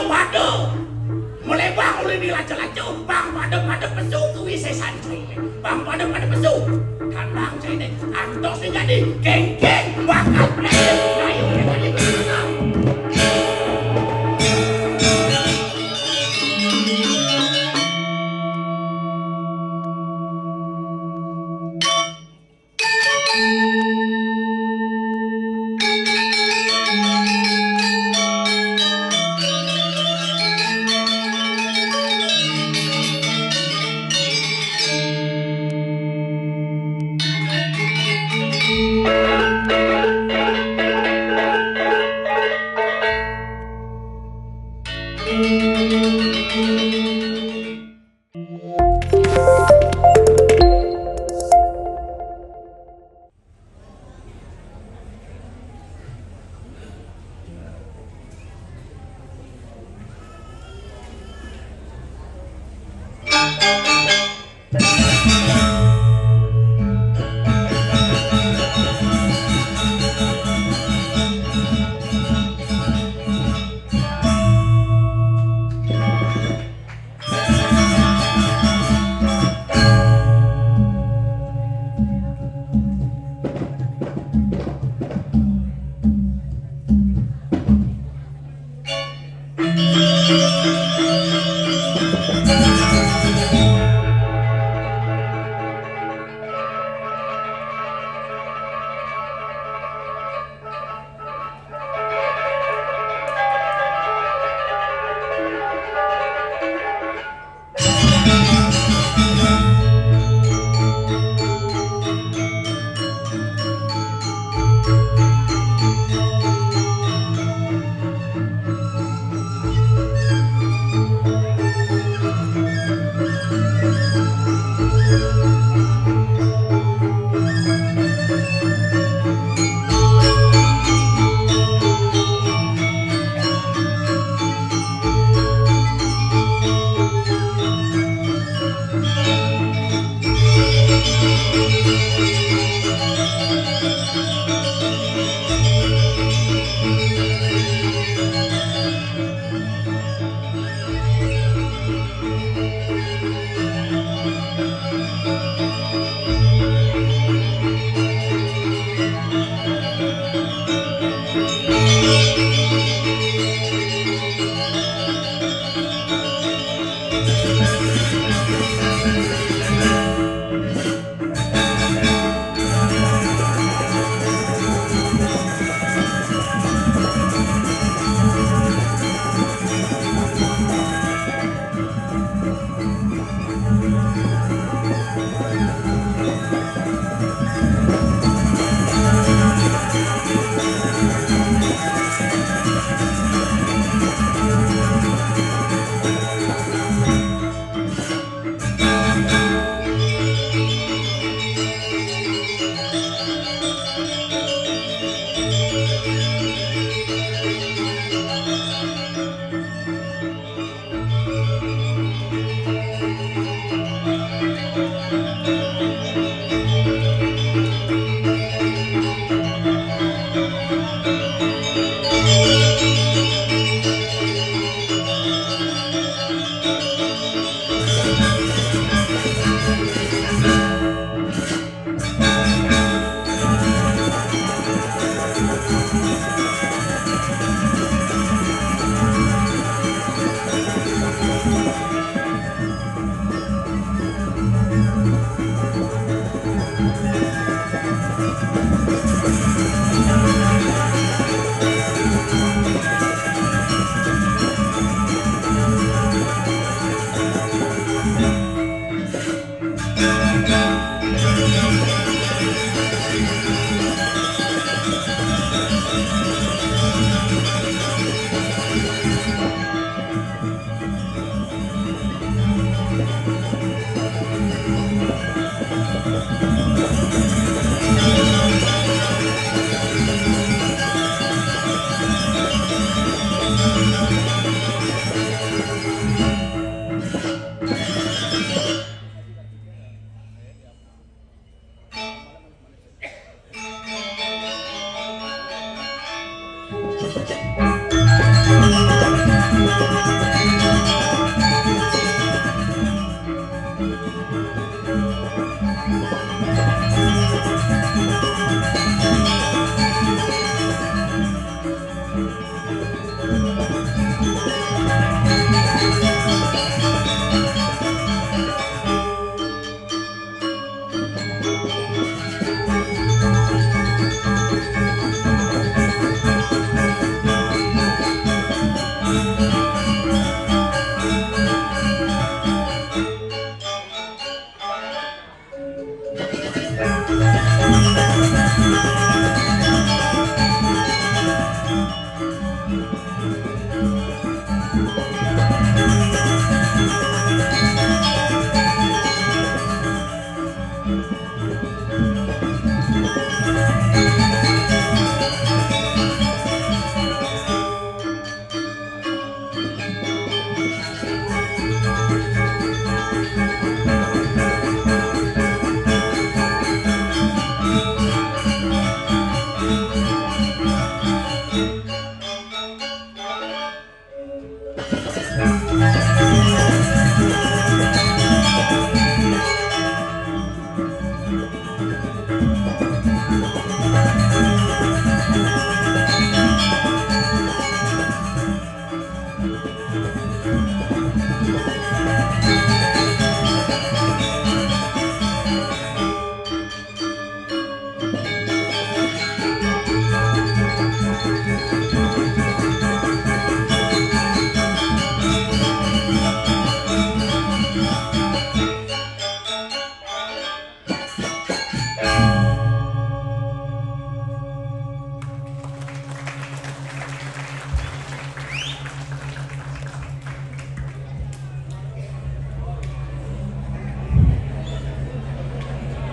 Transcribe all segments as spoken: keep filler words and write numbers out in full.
Pada mulai bang ulih dilaca-laca, bang pada-pada pesu kewisesan cai. Bang pada-pada pesu. Dan bang cai ne antos dijadi geng-geng bakat lain. Ayo, ayo, ayo.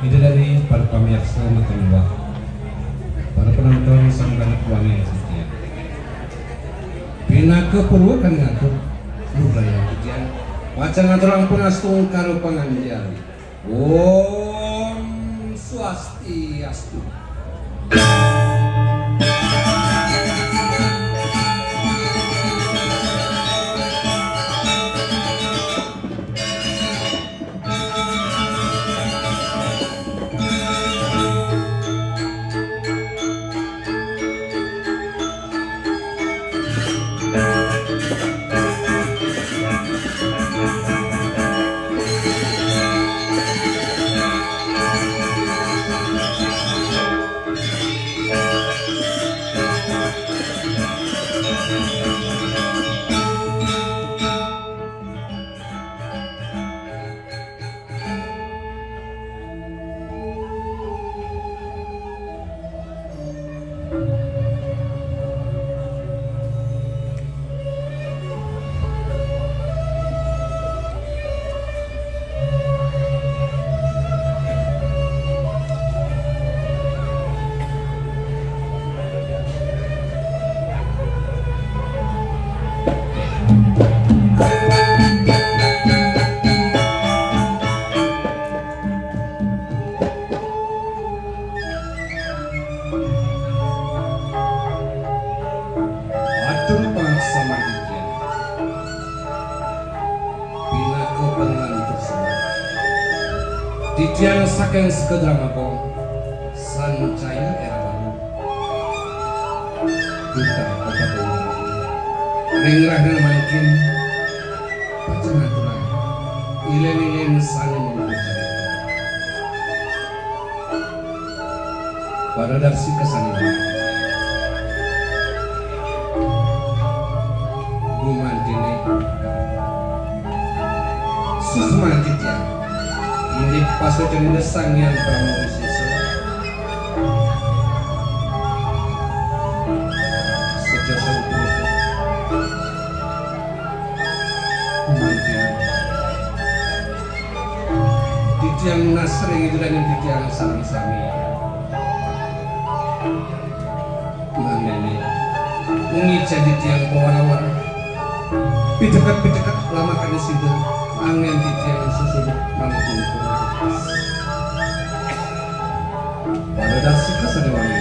Ida dané para pamiarsa makan luah. Para penonton sang kanak wangi setia. Pinaka purwa kang ngatur. Luh layang titiang. Pacang ngaturang pangastungkara panganjali. Om Swastiastu. Atur pangaksaman titiang. Pinaka pangantar sembah. Titiang saking Sekadram Agung, Sancaya Era Baru. Duta Kota Tunggal. Ring rahina mangkin, pacang aturang ilén-ilén sané mangku carita. Para darsi kasaniwan. Gumantiné. Suksma titiang. Inggih pasuécan Ida Sang Hyang Parama Wisésa. Sedasa punika. Gumantiné. Titiang nunas ring Ida dané titiang sareng sami. Mangdané ngicén titiang pawara-wara. Piteket-piteket lamakané sida, anggén titiang susubuk mangkin. Para dasika sané wangi.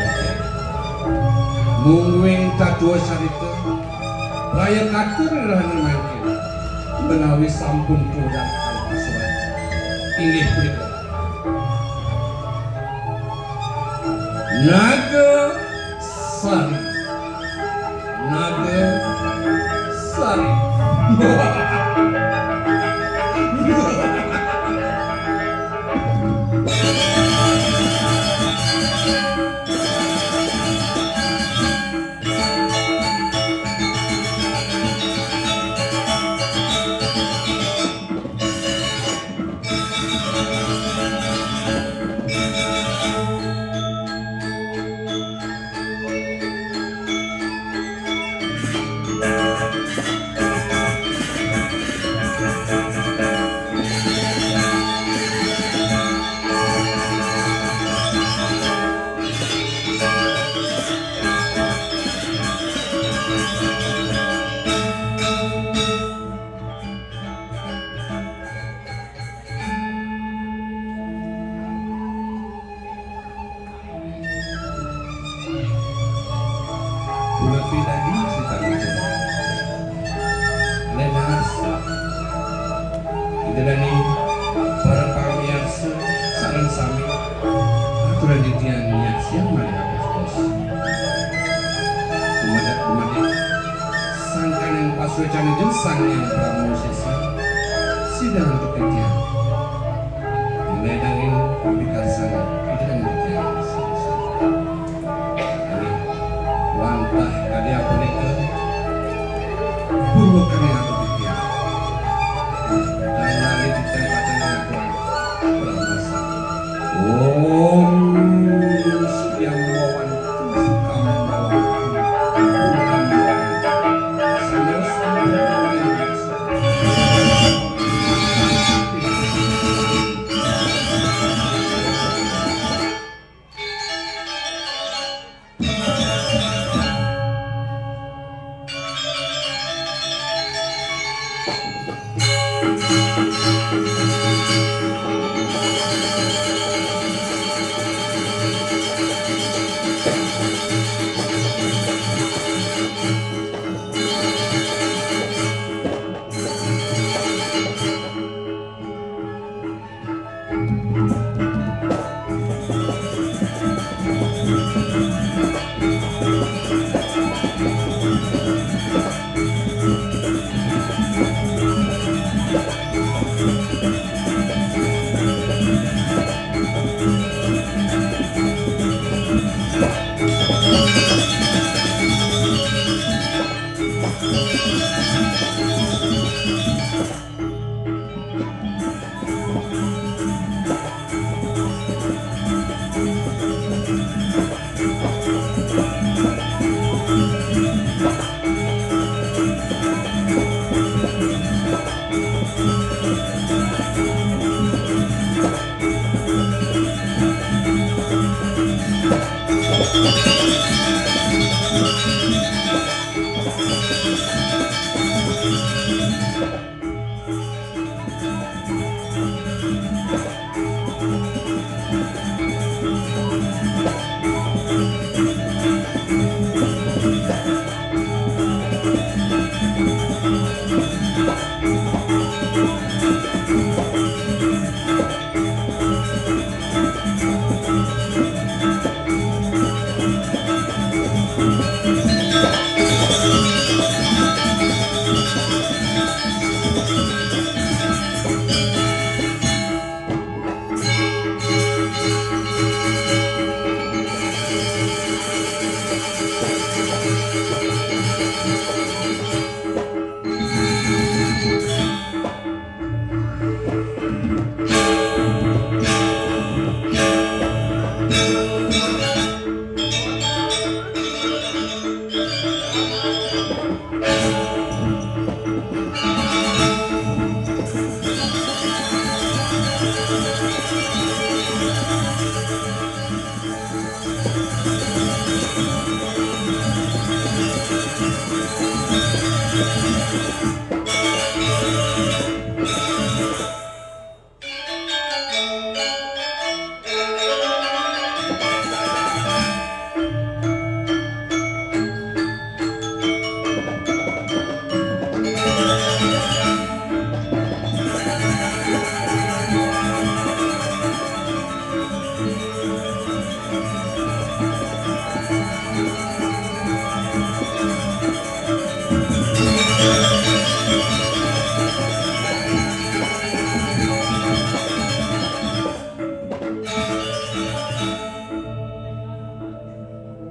Mungguing tatua carita. Raya katur rahina mangkin, menawi sampun tumedak kalih pasuran. Inggih punika. Naga Sari. Naga Sari. Punapi daging sitarucun. Lenas. Ida dané para pamiarsa sareng sami, aturang titiang nyaksiang malih apostos. Sumadak-sumadak sangkaning pas Suécan Ida Sang Hyang Prabu Sesa, sida antuk titiang. Inggih dangin pikarsana, sida antuk titiang. Inggih, wantah kadi apunika, purwa kami antuk titiang. Dan lali titiang pacang ngatur. Om Sukam Bawantu, Sukam Bawantu, Sukam Bawantu. Santos.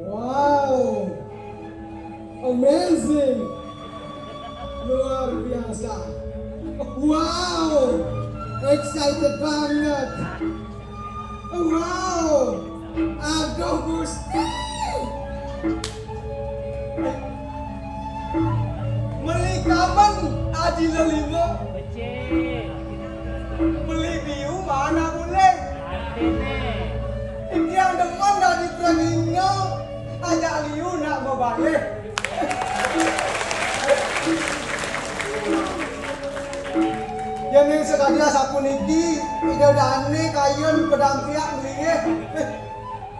Wow, amazing, luar biasa. Wow, excited banget. Wow, aduh Gusti. Meli kamen aji lelima. Becik. Meli biu mana boleh. Artine. Titiang demen dadi preninga, ajak liu nak bebalih. Yen ning sakadi asapuniki, Ida Dane kayun pedang piak mlinggih.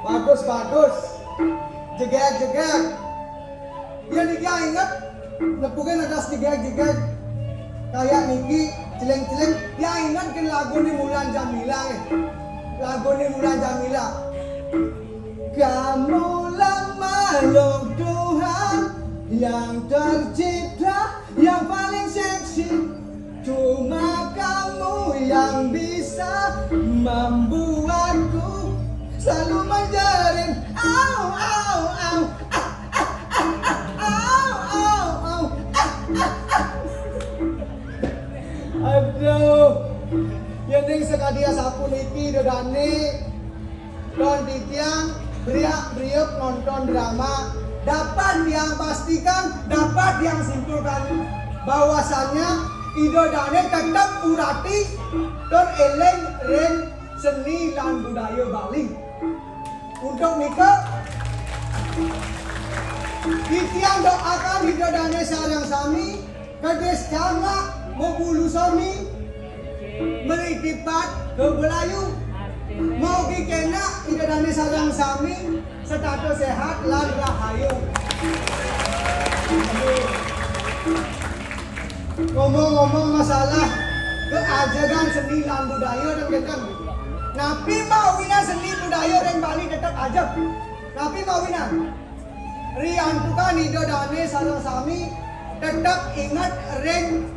Bagus, bagus. Jegeg, jegeg. Yen niki inget, nepukin atas jegeg, jegeg. Kayak niki, celing-celing. Ya inget kan lagune Mulan Jamila, eh. Lagune Mulan Jamila. Kamulah makhluk Tuhan yang tercipta Yang paling seksi, cuma kamu yang bisa membuatku selalu menjerit. Au, au, au. Au, au, au. Aduh. Yén ning sakadi asapuniki Ida Dané, Don titiang, briak-briuk nonton drama, dapat tiang pastikan, dapat tiang simpulkan bahwasannya Ida Dané tetep urati tur éling ring seni lan budaya Bali. Untuk nika, titiang doakan Ida Dané sareng sami kedis cangak mabulu sami, mriki pat ka belayu. Mugi kénak Ida Dané sareng sami setata séhat lan rahayu. Ngomong-ngomong masalah keajegan seni lan budaya dan kénten. Napi mawinan seni budaya ring Bali tetep ajeg? Napi mawinan? Riantukan Ida Dané sareng sami tetep inget ring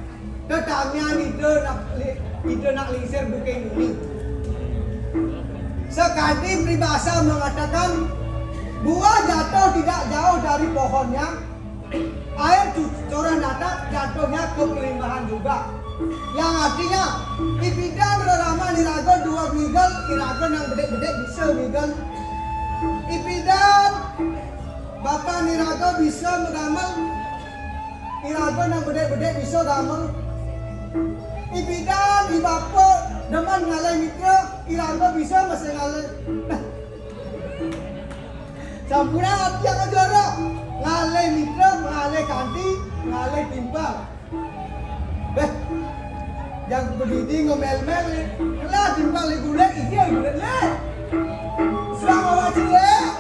tetamian Ida Nak Li-, Ida Nak Lingsir Bukitduri. Sakadi pribasa mengatakan, buah jatuh tidak jauh dari pohonnya, air cu-, curah natap jatuhnya ke pelimbahan juga. Yang artinya, ipidan rerama iraga dua migel, iraga nang bedik-bedik bisa migel. Ipidan bapa iraga bisa magamel, iraga nang bedik-bedik bisa gamel. Ipidan i bapa demen ngalih mitra, iraga bisa masih ngalih. Sampunang ati yang jorok, ngalih mitra, ngalih kanti, ngalih timpal. Béh, yang begini ngomel-mel, nih. Lah, timpal di gulai, iya, gulai, lah. Serang awak cilik.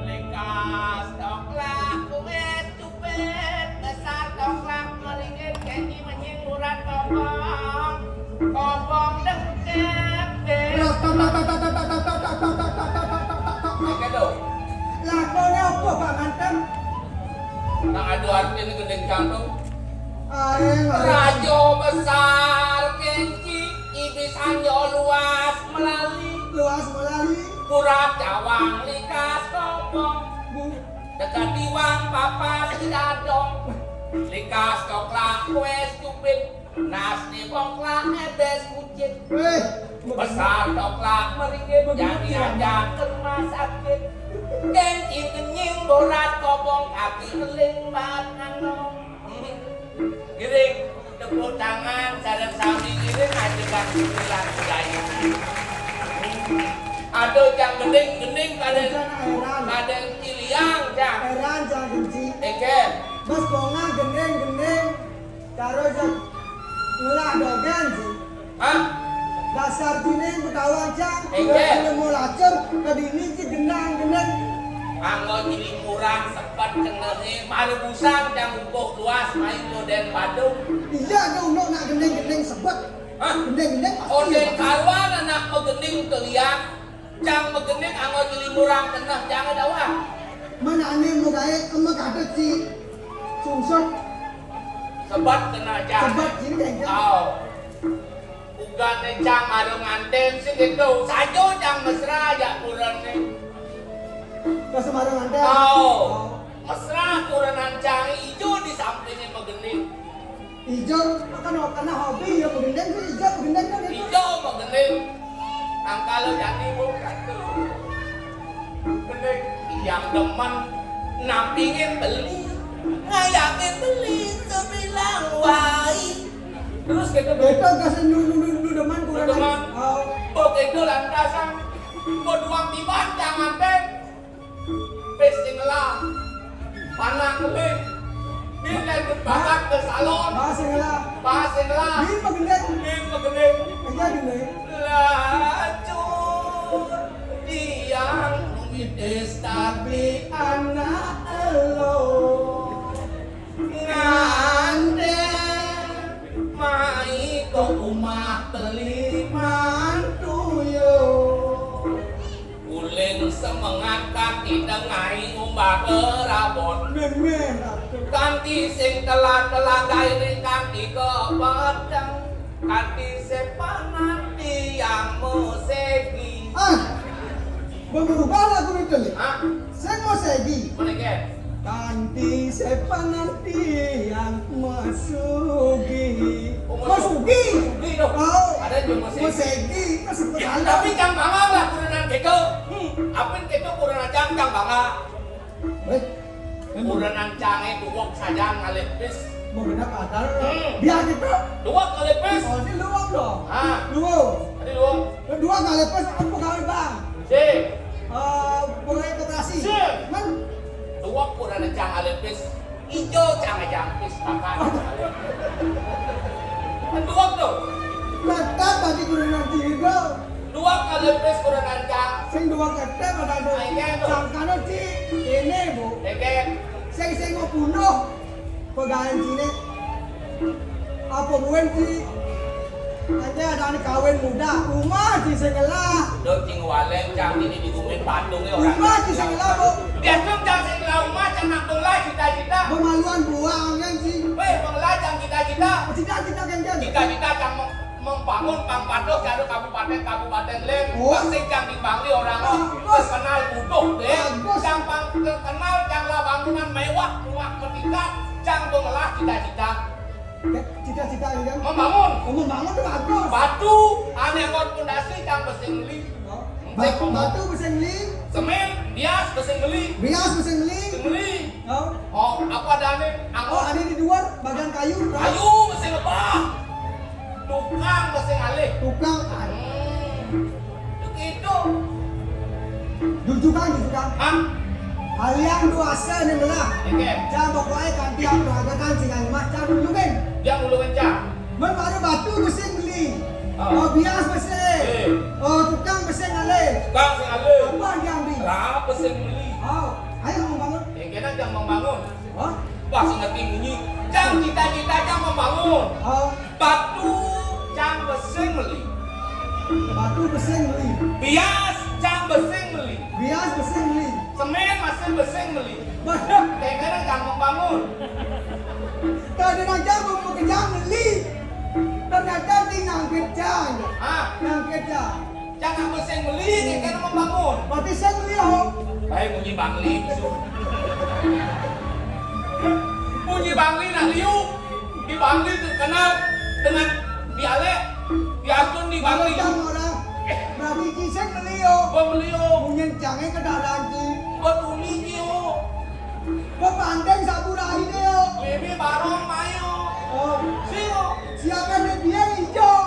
Likas toklak kuwit cupit, besar toklak meringit, kenci menying urat kopong, kopong dengkek. Oké, to. Lakoné apa, Pak Manten? Nang adu artine gending jantung. Aéng, aéng. Raja besar kenci, ibis anjo luas melali. Luas melali. Kurap cawang likas kopong. Bu. Dekat iwang papas di dadong. Likas toklak kuwit cupit. Nasné toklak ebes kucit. Wéh, besar toklak meringit, jadi ajak ke rumah sakit. Kenci kenying borat kopong kaki keling mat ano. Giring, tepuk tangan, sareng sami giring, ajegang seni lan budaya. Aduh, cang gending, gending kadén, kadén ciliang, cang. Héran, cang genci. Éngkén. Bes bongah gending, gending. Cara ja ngelah dogén, Ji. Hah? Dasar dini Betawi, Cang. Éngkén. Ilmu lacur, kedini, Ji, genang, geneng. Anggo cilimuran sebet cengengehe, mara busang, Cang, ubuh luas, main modén Badung. Iya, ada unduk nak gending-gending sebet. Hah? Gending-gending pasti. Ondén karuan anak magending teliak. Cang magending anggo cilimuran keneh, Cang, dawang. Mén ané magaé, emek ada ci sungsut. Sebet keneh, Cang. Sebet sini, Cang. Au. Ugané Cang mara ngantén sing kéto. Saja Cang mesra jak kurené. Pas mara ngantén. Au. Oh. Mesra kurenan Cang, ijo di sampingé magending. Ijo, kan kena hobi ya, magending tuh ijo, magending kan itu. Ijo magending. Angkala jani, Bu, satu. Gending, yang demen nampingin beli, ngayakin beli, sebilang wai. Terus kita beli. Kita kasih nu, nu, nu, nu demen kurang. Nu demen. Oh. Begitu lantasan, gua doang tiban, jangan teh. Pis sing ngelah. Panak kebing. Yen lén bakat ke salon. Bahasa ngelah. Bahasa ngelah. Yen magending. Yen magending. Iya, gending. Lacur tiang numitis tapi anak elo. Ngandel mai ke rumah beli mantu yo. Uling semengat kaki dengai umbah berabot. Men, men, atuh. Kanti sing telah-telah gairi kanti kepedang. Kanti sepanan tiang mesegi. Ah, berubah lagu itu, nih. Hah? Saya mesegi. Mana, Ken? Kanti sepanan tiang mesugi. Oh, mesugi. Mesugi. Mesugi, dong. Oh, ada juga mesegi. Mesegi, masih. Ya, tapi cang bangga lah kurenan gitu. Hmm. Apin gitu kurenan cang, cang bangga. Eh, kurenan cangé duwek saja ngalih pis. Mau bener kadal. Hmm. Biar gitu. Duwek ngalih pis. Oh, ini luwek dong. Ah. Luwek. Tadi luwek. Kedua ngalih pis, apa kawin, Bang? Si. Eh, pegawai koperasi. Si. Men. Duwek kurenan cang ngalih pis. Ijo cang aja pis makan. Kan duwek tuh. Tetap bagi kurenan tiga. Duwek ngalih pis kurenan cang. Sing duwek tetap ada tuh. Ah, iya tuh. Sangkana, Ci, ini, Bu. Eken. Sing, sing mau bunuh. Pegaen Cine. Apa buin, Ci? Aja ada kawin muda. Rumah, Ci, sing ngelah. Dok, cing waleng, cang ini di bumi patungnya orang. Rumah, Ci, sing ngelah, Bu. Biasa cang sing ngelah rumah, cang nak pengelah cita-cita. Pemaluan buah, angen, Ci. Weh, pengelah cang cita-cita. Cita-cita, kan, kan? Cita-cita cang meng-, membangun pang patuh, cari kabupaten, kabupaten lain. Oh. Pasti cang di Bangli orang, oh, bagus. Terkenal butuh, deh. Bagus. Cang pang terkenal, cang lah bangunan mewah, rumah bertingkat, cang pengelah cita-cita. Ya, cita-cita ini kan? Membangun. Oh, membangun tuh bagus. Batu, aneh buat pondasi, cang besing beli. Oh. Ba-, batu besing beli. Semen, bias, besing beli. Bias besing beli. Besing beli. Oh. Oh, apa ada aneh? Oh, angkot. Ada di luar, bagian kayu. Kayu, besing apa? Tukang, besing alih. Tukang. Hmm. Begitu. Jujukan, jujukan. Hah? Alian duasa ni melah. Oke. Jangan pokoknya kanti aku hargakan sing anu mah, jangan duluin. Jangan duluin, Cak. Men baru batu besing beli. Ah. Oh, bias besing. Eh. Oh, tukang besing alih. Tukang besing alih. Apa yang diambil? Lah, besing beli. Oh, ayo membangun. Yang kena jangan membangun. Hah? Pas ngerti bunyi. Cang cita-cita cang membangun. Oh. Batu cang besing beli. Batu besing beli. Bias cang besing beli. Bias besing beli. Semen masih besing beli. Bener. Tengah cang membangun. Tadi aja mau kerja beli. Ternyata di nangkit cang. Ah. Nangkit cang. Jangan aku sing beli, nih kan membangun. Berarti sing beli, oh. Baik, Munyi Bangli, bisu. Munyi Bangli nak liu. Di Bangli terkenal dengan dialek. Diantun di Bangli. Kalau orang berarti sing beli, oh. Gua beli, oh. Munyi cangé ke dalam, Ci. Gua tuli, Ci, oh. Pepandeng sabura ini, yo. Bibi barong mayo. Oh. Sio. Siapa nih dia hijau?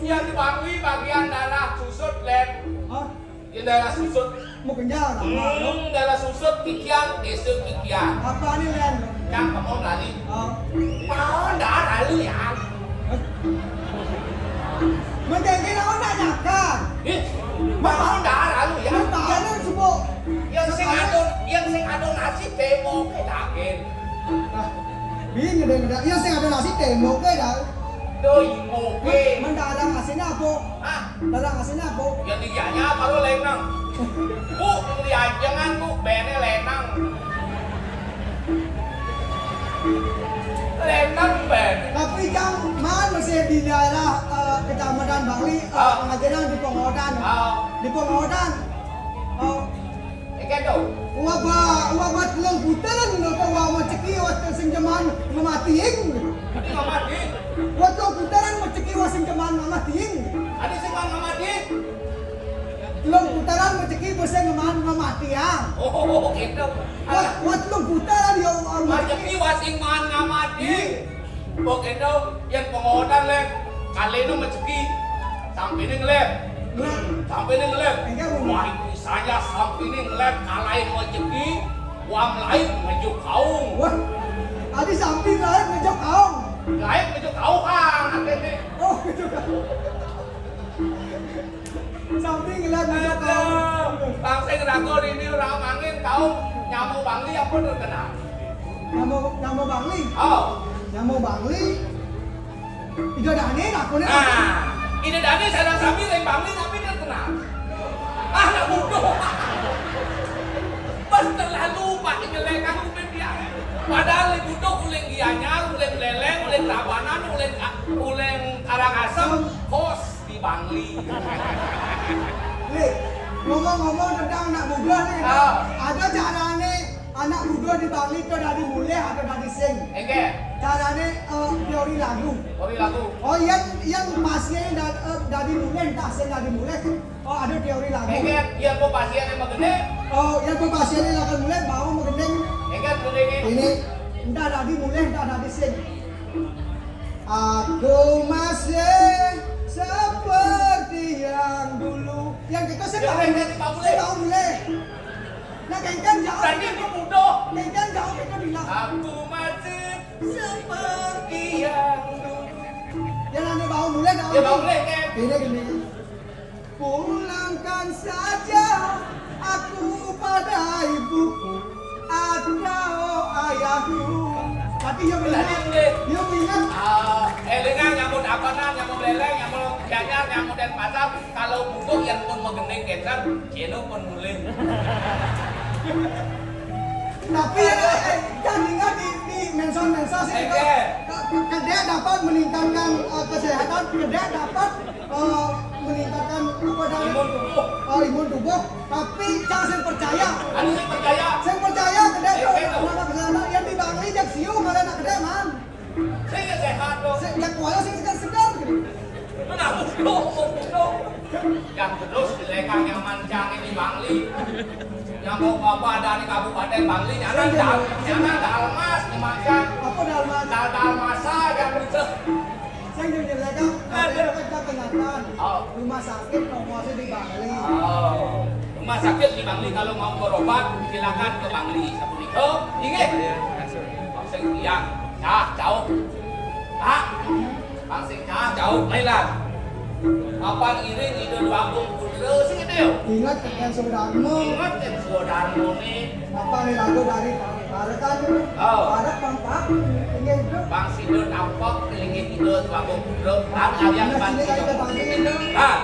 Yang dibagi bagian daerah susut, Len. Hah? Di daerah susut. Mau kenyal, apa, lo? Hmm, daerah susut, kikian, desa kikian. Apa nih, Len? Yang kamu lali. Oh. Mau ndak lalu ya? Mendengke lawan nak nyakan. Ih, mau ndak lalu ya? Mendengke subuh. Yang sing ado, yang sing ado nasi temo ke daging. Ah, bingung deh, deh. Yang sing ado nasi temo ke dah. Doi moke. Mendadak nasinya apa? Ah, dalam nasinya apa? Yang digianya apa lo lenang? Bu, yang diajengan, Bu, bene lenang. Lenang, Ben. Tapi kan mana sih di daerah, eh, Kecamatan Bangli, eh, ah, pengajian di Pongodan. Ah. Di Pongodan. Oh. Eke tuh. Wah, ba, wah, ba telung putaran lho, kok wah mau ceki, wah sing jaman ngamatiing. Tapi ngamati. Wah telung putaran mau ceki, wah sing jaman ngamatiing. Ada sing ngamati. Telung putaran rezeki bisa ngeman ngamati ya. Oh, gitu. Wah, wah, telung putaran ya Allah. Rezeki wasing man ngamati. Pokoknya yang pengodan lek kali ini rezeki sampai ini ngelek. Ngelek. Sampai ini ngelek. Enggak, Bu. Wah, misalnya sampai ini ngelek, kalahin rezeki. Wam lain ngejuk kaung. Wah, adi samping lain ngejuk kaung. Lain ngejuk kaung, Kang, akéh téh. Oh, ngejuk kaung. Samping lain ngejuk kaung. Aduh, bangsa ngerago di ini orang angin kaung nyamo Bangli apa terkenal? Nyamo, nyamo Bangli? Oh. Nyamo Bangli. Ida Dané, aku nih. Nah, Ida Dané sareng sami lain Bangli tapi terkenal. Ah, anak bodoh. Pas terlalu Pak nyelekan kuping dia. Padahal lain bodoh, uling Gianyar, uling Leleng, uling Tabanan, uling, uling Karangasem, kos di Bangli. Lé, ngomong-ngomong tentang anak bodoh nih, ah, ada carané anak bodoh di Bangli to dadi mulih atau dadi sing. Enggak. Carané, eh, teori lagu. Teori lagu. Oh, yén, yén pasién da-, eh, dadi mulih, entah sing dadi mulih. Oh, ada teori lagu. Enggak, yén pasién emang gedé. Oh, yén pasién lagu mulih, bau gedé. Enggak, gedé. Ini, entah dadi mulih, entah dadi sing. Aku masih seperti yang dulu. Yang kita sih, ya, bau, yang kita bau mulih. Sih bau mulih. Nah, kéngkén jauh. Tadi itu bodoh. Kéngkén jauh itu bilang. Aku masih seperti yang dulu. Yang nanti bau mulih, bau mulih. Ya, bau mulih, kan? Ini gini. Pulangkan saja aku pada ibuku atau ayahku. Tapi ya benar. Benar, ya. Ya benar. Ah, élingan nyamut Tabanan, nyamut Leleng, nyamut Gianyar, nyamut Dénpasar. Kalau butuh yang pun magending kénten, céno pun mulih. Tapi ya, eh, kan ingat di, di mensos-mensos itu. Oke. Ke-, ke-, kedék dapat meningkatkan, eh, kesehatan, kedék dapat, eh, meningkatkan apa namanya? Imun tubuh. Oh, imun tubuh. Tapi jangan sing percaya. Anu sing percaya. Sing percaya kedék. Oke, tuh. Yang di Bangli jak siu malah anak kedék, man. Sing sehat, dong. Sing, ya, kuala sing segar-segar gitu. Nah, dong, dong. Yang terus dilekang yang mancang ini Bangli. Yang mau apa ada di Kabupaten Bangli, nyana dal-, nyana dalmas, dimakan. Apa dalmas? Dal-, dalmasa yang bisa. Sing dilekang, ada kenyataan. Oh. Rumah sakit promosi di Bangli. Oh. Rumah sakit di Bangli, kalau mau berobat, silakan ke Bangli. Sapunika, inggih. Sing tiyang, cah, cauh. Pak, Pak sing cah, cauh, mailan. Apa ngiring Ida Déwa Agung Putra, sing gedé. Ingat kan Sudarma. Ingat kan Sudarma né. Apa né lagu dari Parekan? Oh. Parek, Pak. Inggih, Bro. Bang Sida tampek, inggih Ida Déwa Agung Putra. Lan kalian Bang Sida. Nah, sini kita panggilin, Bro. Ah.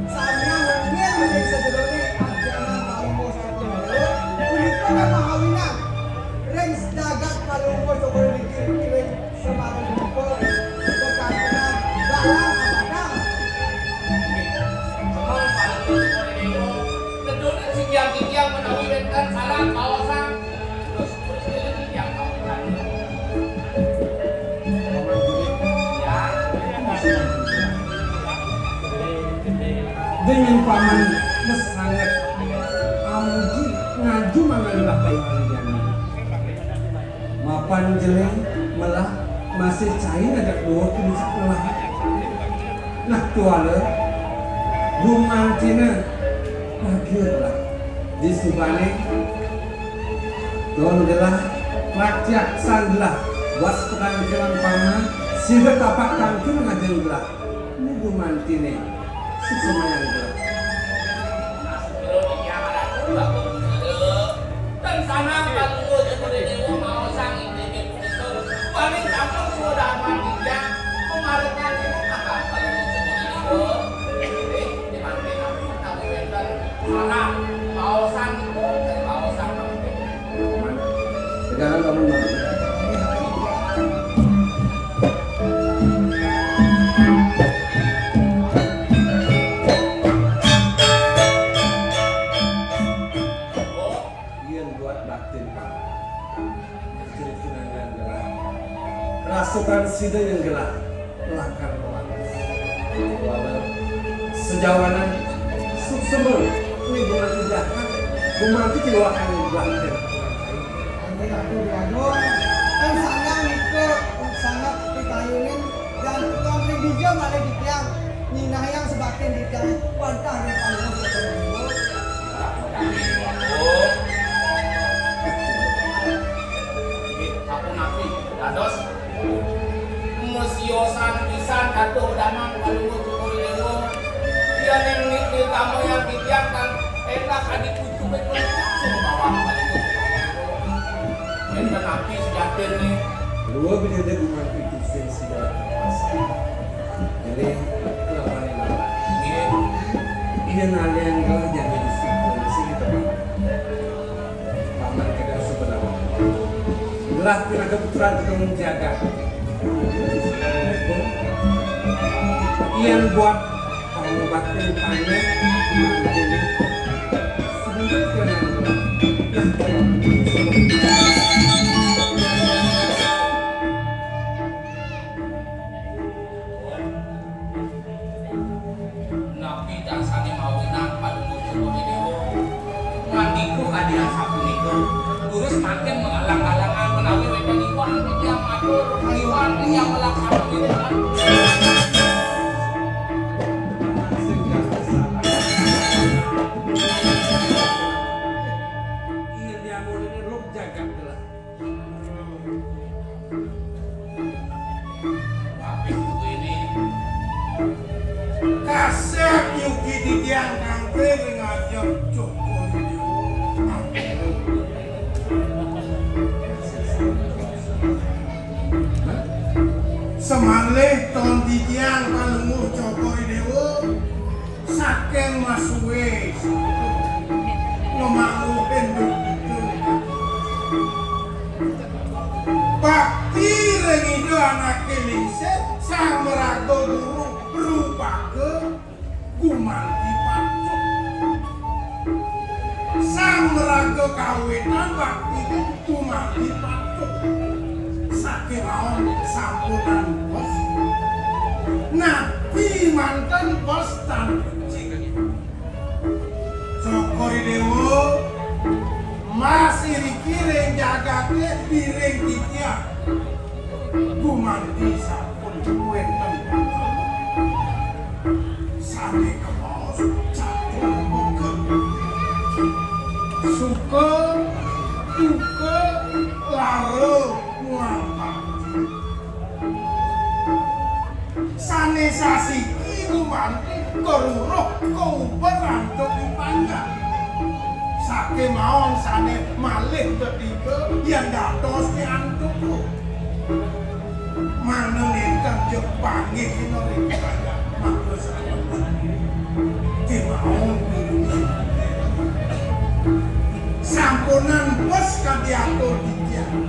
Sampeyan nggih menjadi sejerone ajaran Palungguh Satunggal. Punika kan mahawinan ring jagat Palungguh Satunggal niki ring Semarang punika kekantenan dalam abadan. Semar Palungguh Satunggal niki sedone singgiang-singgiang menawi wenten salah kaosan. Terus, terus, terus, singgiang kaosan. Dengan paman wis sanget amuji ngaju mangan bakal mandian. Mapan jeleng melah masih cai ngajak dua puncak melah. Nah, tuala rumangkina lagi lah di subane Don gelah, rakyat san gelah, was pedang kelang paman, Sida tapak tangkil ngajeng gelah. Ini gumantiné. Suksmayang gelah. Dan sanang Palungguh Cokor I Déwa maosang inggih punika. Paling sampun sudaman titiang mamarekan ibu kakang Palungguh Cokor I Déwa. Inggih, dipanggih ampun menawi wénten sareng maosang ibu, maosang mangkin. Tegalan bangun, Bang. Yén buat batin, Pak. Jadi tunangan gelah. Rasukan sida yang gelah. Lakar melantas. Wala sejawanan suksema, ini bukan tindakan, gumanti tindakan yang buat. Aduh, aduh, aduh. Kan sanang nika sangat pitayunin dan tuan ring dija malih titiang nyinahang sebatin titiang wantah ring Palungguh. Sapunapi dados masiosan pisan katuh damang Palungguh Cokor I Déwa. Yéning niki tamayang titiang kan énak adi pucuké puncak sumbawa Palungguh Cokor I Déwa. Wénten napi sujatiné? Dua bidadari gumanti sing sida kuasa. Jadi, kelaparan ini. Nggih. Iya nalian gelah jadi disiplin sing kita. Paman kadang sebenarnya. Gelah pinaka putra Gunung Jagat. Yén buat pangobatan panjang, Napi dasané mawinan Palungguh Cokor I Déwa ngandika kadi asapunika, durus mangkin mangalang-alangan menawi wénten iwang titiang matur, iwang titiang melaksanakan. Iya, dia mulai roh jagat gelah. Apik kuwéné. Kasép nyuki titiang kangkring ngajeng Cokor I Déwa. Semalih ton titiang Palungguh Cokor I Déwa. Saking masuwé ngemangguhin dudu. Bakti ring Ida anaké lingsir, sang maraga guru rupaga gumanti patut. Sang maraga kawitan bakti Gumanti patut. Sakémaon sampunang bos. Napi manten bos tan becik. Cokor I Déwa, mas iriki ring jagaté piring titiang. Gumanti sampun wénten. Sané kemaos catur buka. Suka, duka, lara, nglampah. Sané sasiki gumanti karuruh kauber antuk ipangga. Sakémaon sané malih tetiga yén dados ké antuk. Mangda nénten jeg panggih sina ring kaya maka sané kémaon. Sampunang bos kadi atur titiang.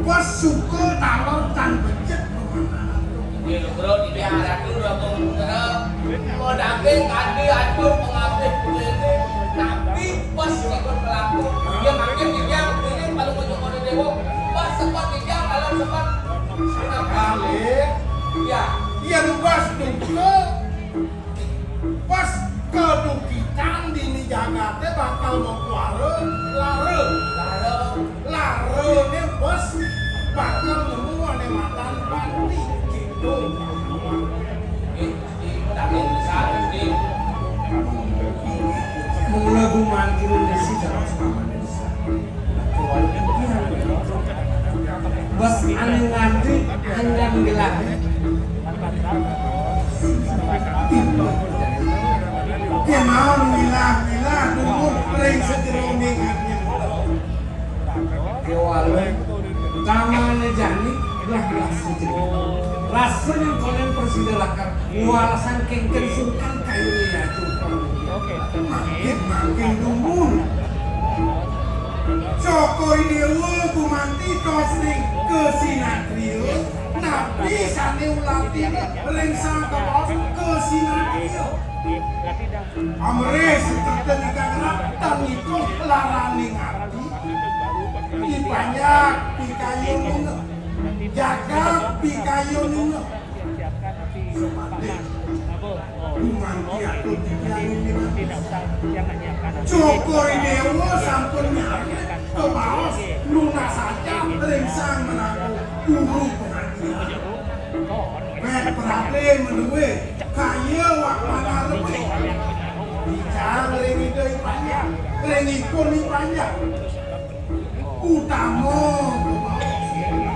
Bos suka taler tan becik pemanahan. Nggih, lugra titiang Ratu Rama Putra. Madaging kadi atur pangabih kuwéné. Napi bos sipun kelaku. Nggih, mangkin titiang ngiring Palungguh Cokor I Déwa. Bos sepet titiang, taler sepet. Nggih. Ya. Yén bos duka, pas kadukitan dini jagaté bakal makuara lara. Lara. Larané bos bakal nemu ané matan panti gitu. Nggih, Gusti, daging besar, Gusti. Mula gumanti nulis secara selamat. Bos ané ngantri, ané gelah. Walung, kamane jani, lah, lah, sujud. Rasa nyengkonen prasida lakar, walasan kengken sungkan kayune yatu. Mangkin, mangkin dumun. Cokor I Dewa gumanti tos ring kasinatria, napi sane ulatine ring sang kabaos kasinatria. Amrih sukerta nikagrah tan ngitung laraning ati. Ipanjak pikayunina. Jagat pikayunina. Sepatih. Gumanti atur titiang inggih. Cokor I Dewa sampun nyaret kabaos nunas aja ring sang maraga guru pangandikan. Wet prade madue kaya wak manarepe. Icang ring Ida I Panjak, ring ikun I Panjak. Utama kabaos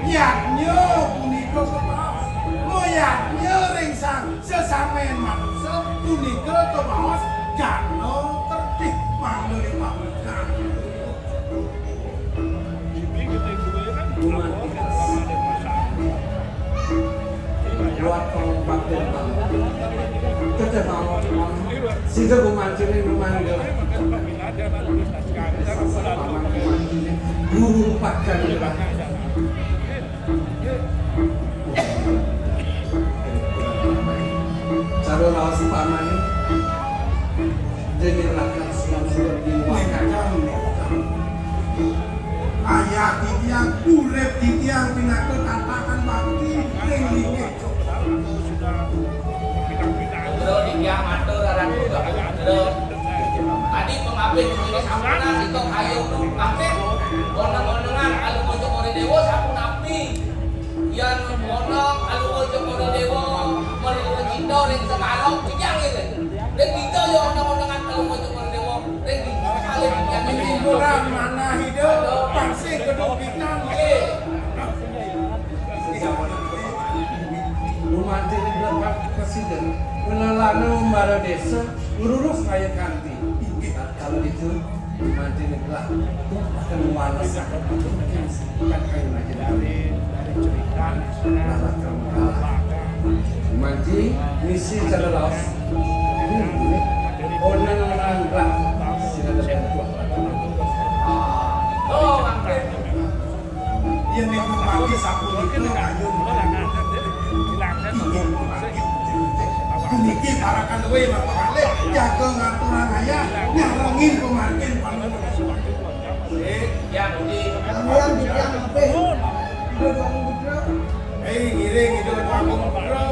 yadnya punika kabaos mayadnya ring sang sesamen manusa punika kabaos jana kertih mangda ring pamungkas. Buat kaum bakti. Tetep mau, mau. Sida gumantiné mangga. Guru pakan. Cara raos pamané. Dene lakar siang surat diwakil. Ayah titiang, urip titiang pinaka tatakan bakti ring linggih. Putra titiang matur aran Putra. Tadi pangabih niki sampunang nika kayun mangkin oneng-onengan Alungguh Cokor I Dewa sampun napi. Yan oneng Alungguh Cokor I Dewa mrika cinta ring Semarang, titiang ngene. Ring kita ya oneng-onengan Alungguh Cokor I Dewa. Ring kita kali titiang ngene. Hiburan manah ida, pasti kedung kita. Nggih. Gumanti ring lepat presiden, ngelelana umbara desa, ngrurus kaya kanti. Inggih, kalau itu, gumanti ring gelah, akan walesaken bukan kayu aja dari, dari cerita, nggih. Gumanti, misi cara raos. Oneng-oneng gelah, sila ada bantuan. Oh, Yén ibu mati sapunika kayun. Inggih, puniki parakan luwih mangkakalih jaga ngaturang ayah nyarengin pamargin panuwun. Sik, ya, Budi. Kalian titiang apih. Ida Déwa Agung Putra. Hei, ngiring Ida Déwa Agung Putra.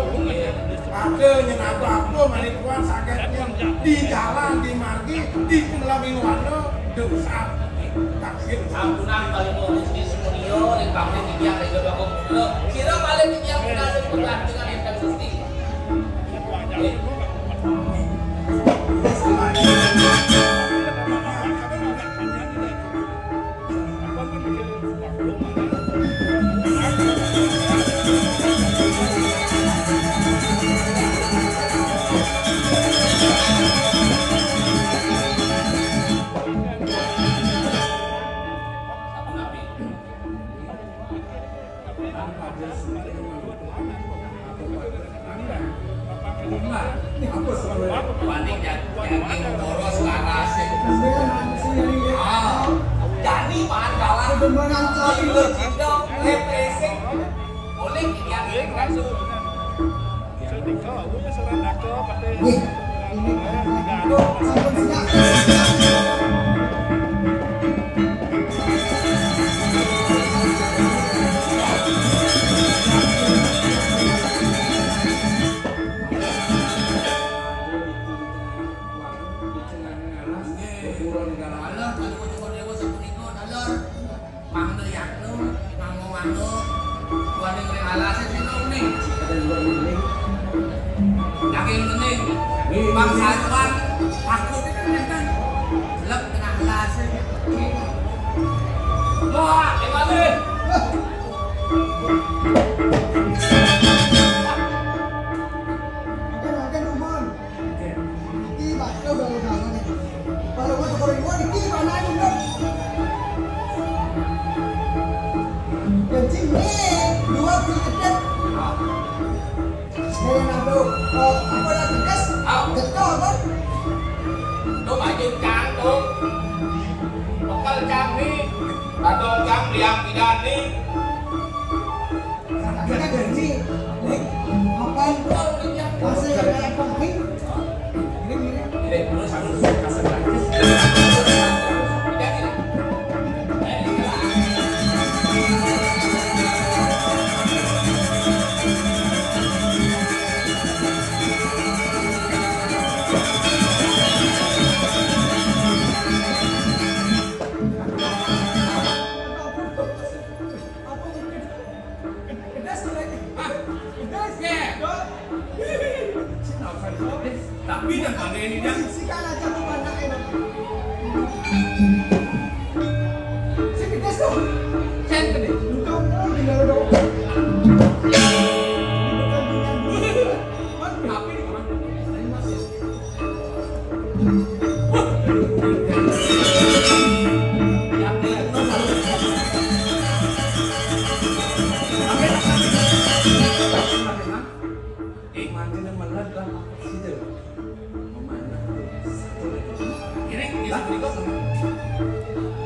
Ada nyen apa-apa malih kuat sakitnya di jalan, di margi, di penglaming wana, dosa. Sampunang Palima Gusti Sumunia ring pamrih titiang ring Ida Déwa Agung Putra. Sira malih titiang pinanggih penggantingan ingkang Gusti. Nggih. Wani jag-, jaging boros laras. Ah, jani bahan kalah. Gila cinta, lep racing. Boleh yang langsung. Nggih, ini sampun siap. Nggih. Alah, kalau Cokor Déwa sapunika, taler. Mangda yatna, mangda mangda. Waning ring alasé sira uning. Daging bening. Bangsawan takut itu nenten. Selep tengah alasé. Wah, tinggalin. Makan, makan, Umar. Niki bakal gawe-gawe niki. Kalau mau tukar dua niki mana yang bener? Oh, apa lagi, Des? Au. Betul, apa? Tuh, maju cang, tuh. Bekal cang nih. Badong cang, liang bidan nih. Kita gini, nih, apa? Masih ada yang penting? Gini, gini. Gini, terus aku kasih lagi. Gini, gini. Tapi yang aneh ini, dia si kalah jago banyak enak. Si gede tuh. Sen gede. Bukan, bukan, bukan, bukan. Tapi di mana? Iman kena meledak situ. Memanah. Satu lagi. Ini, ini berikut.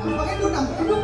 Nampakin tuh, nampakin tuh.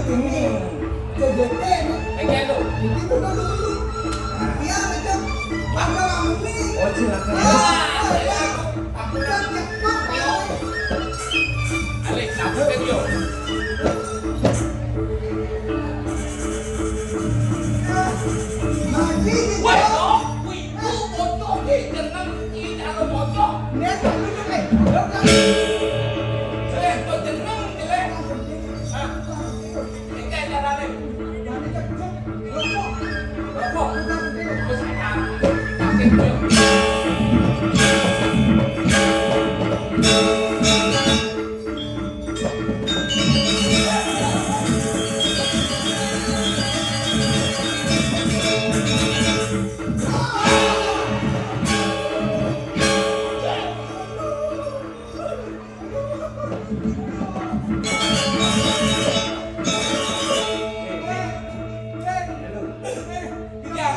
Jadi, ini, C J T ini. Ini bukan dulu. Iya, betul. Bangga kamu nih. Oh, silakan. Ya, ya. Aku kan cekcok, ya. Alex, aku kan, yo. Nah, ini, woi, yo. Wih, lu bocor nih, jeneng ini, kalau bocor. Nih, lu, lu, eh, lu, lu. Eh, kok jeneng, jelek? Hah? Iya.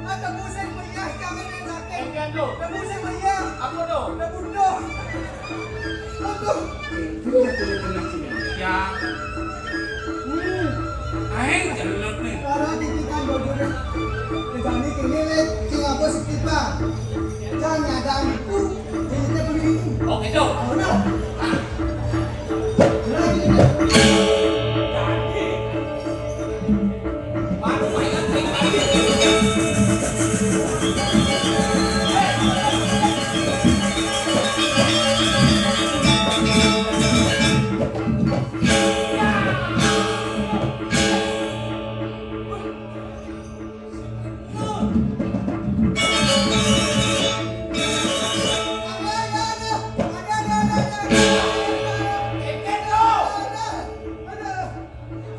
Ada musik meriah, jangan main sakit. Enggak, tuh. Ada musik meriah. Apa, tuh? Ada bunuh. Aduh. Itu udah kena, kena sini. Ya. Hmm. Aing jelek nih. Para titikan bojone. Kejani kene le, sing apa sih kita? Jangan ada itu. Ini kita beli itu. Oh, gitu. Oh, no. Ah. Lagi kita. Jadi.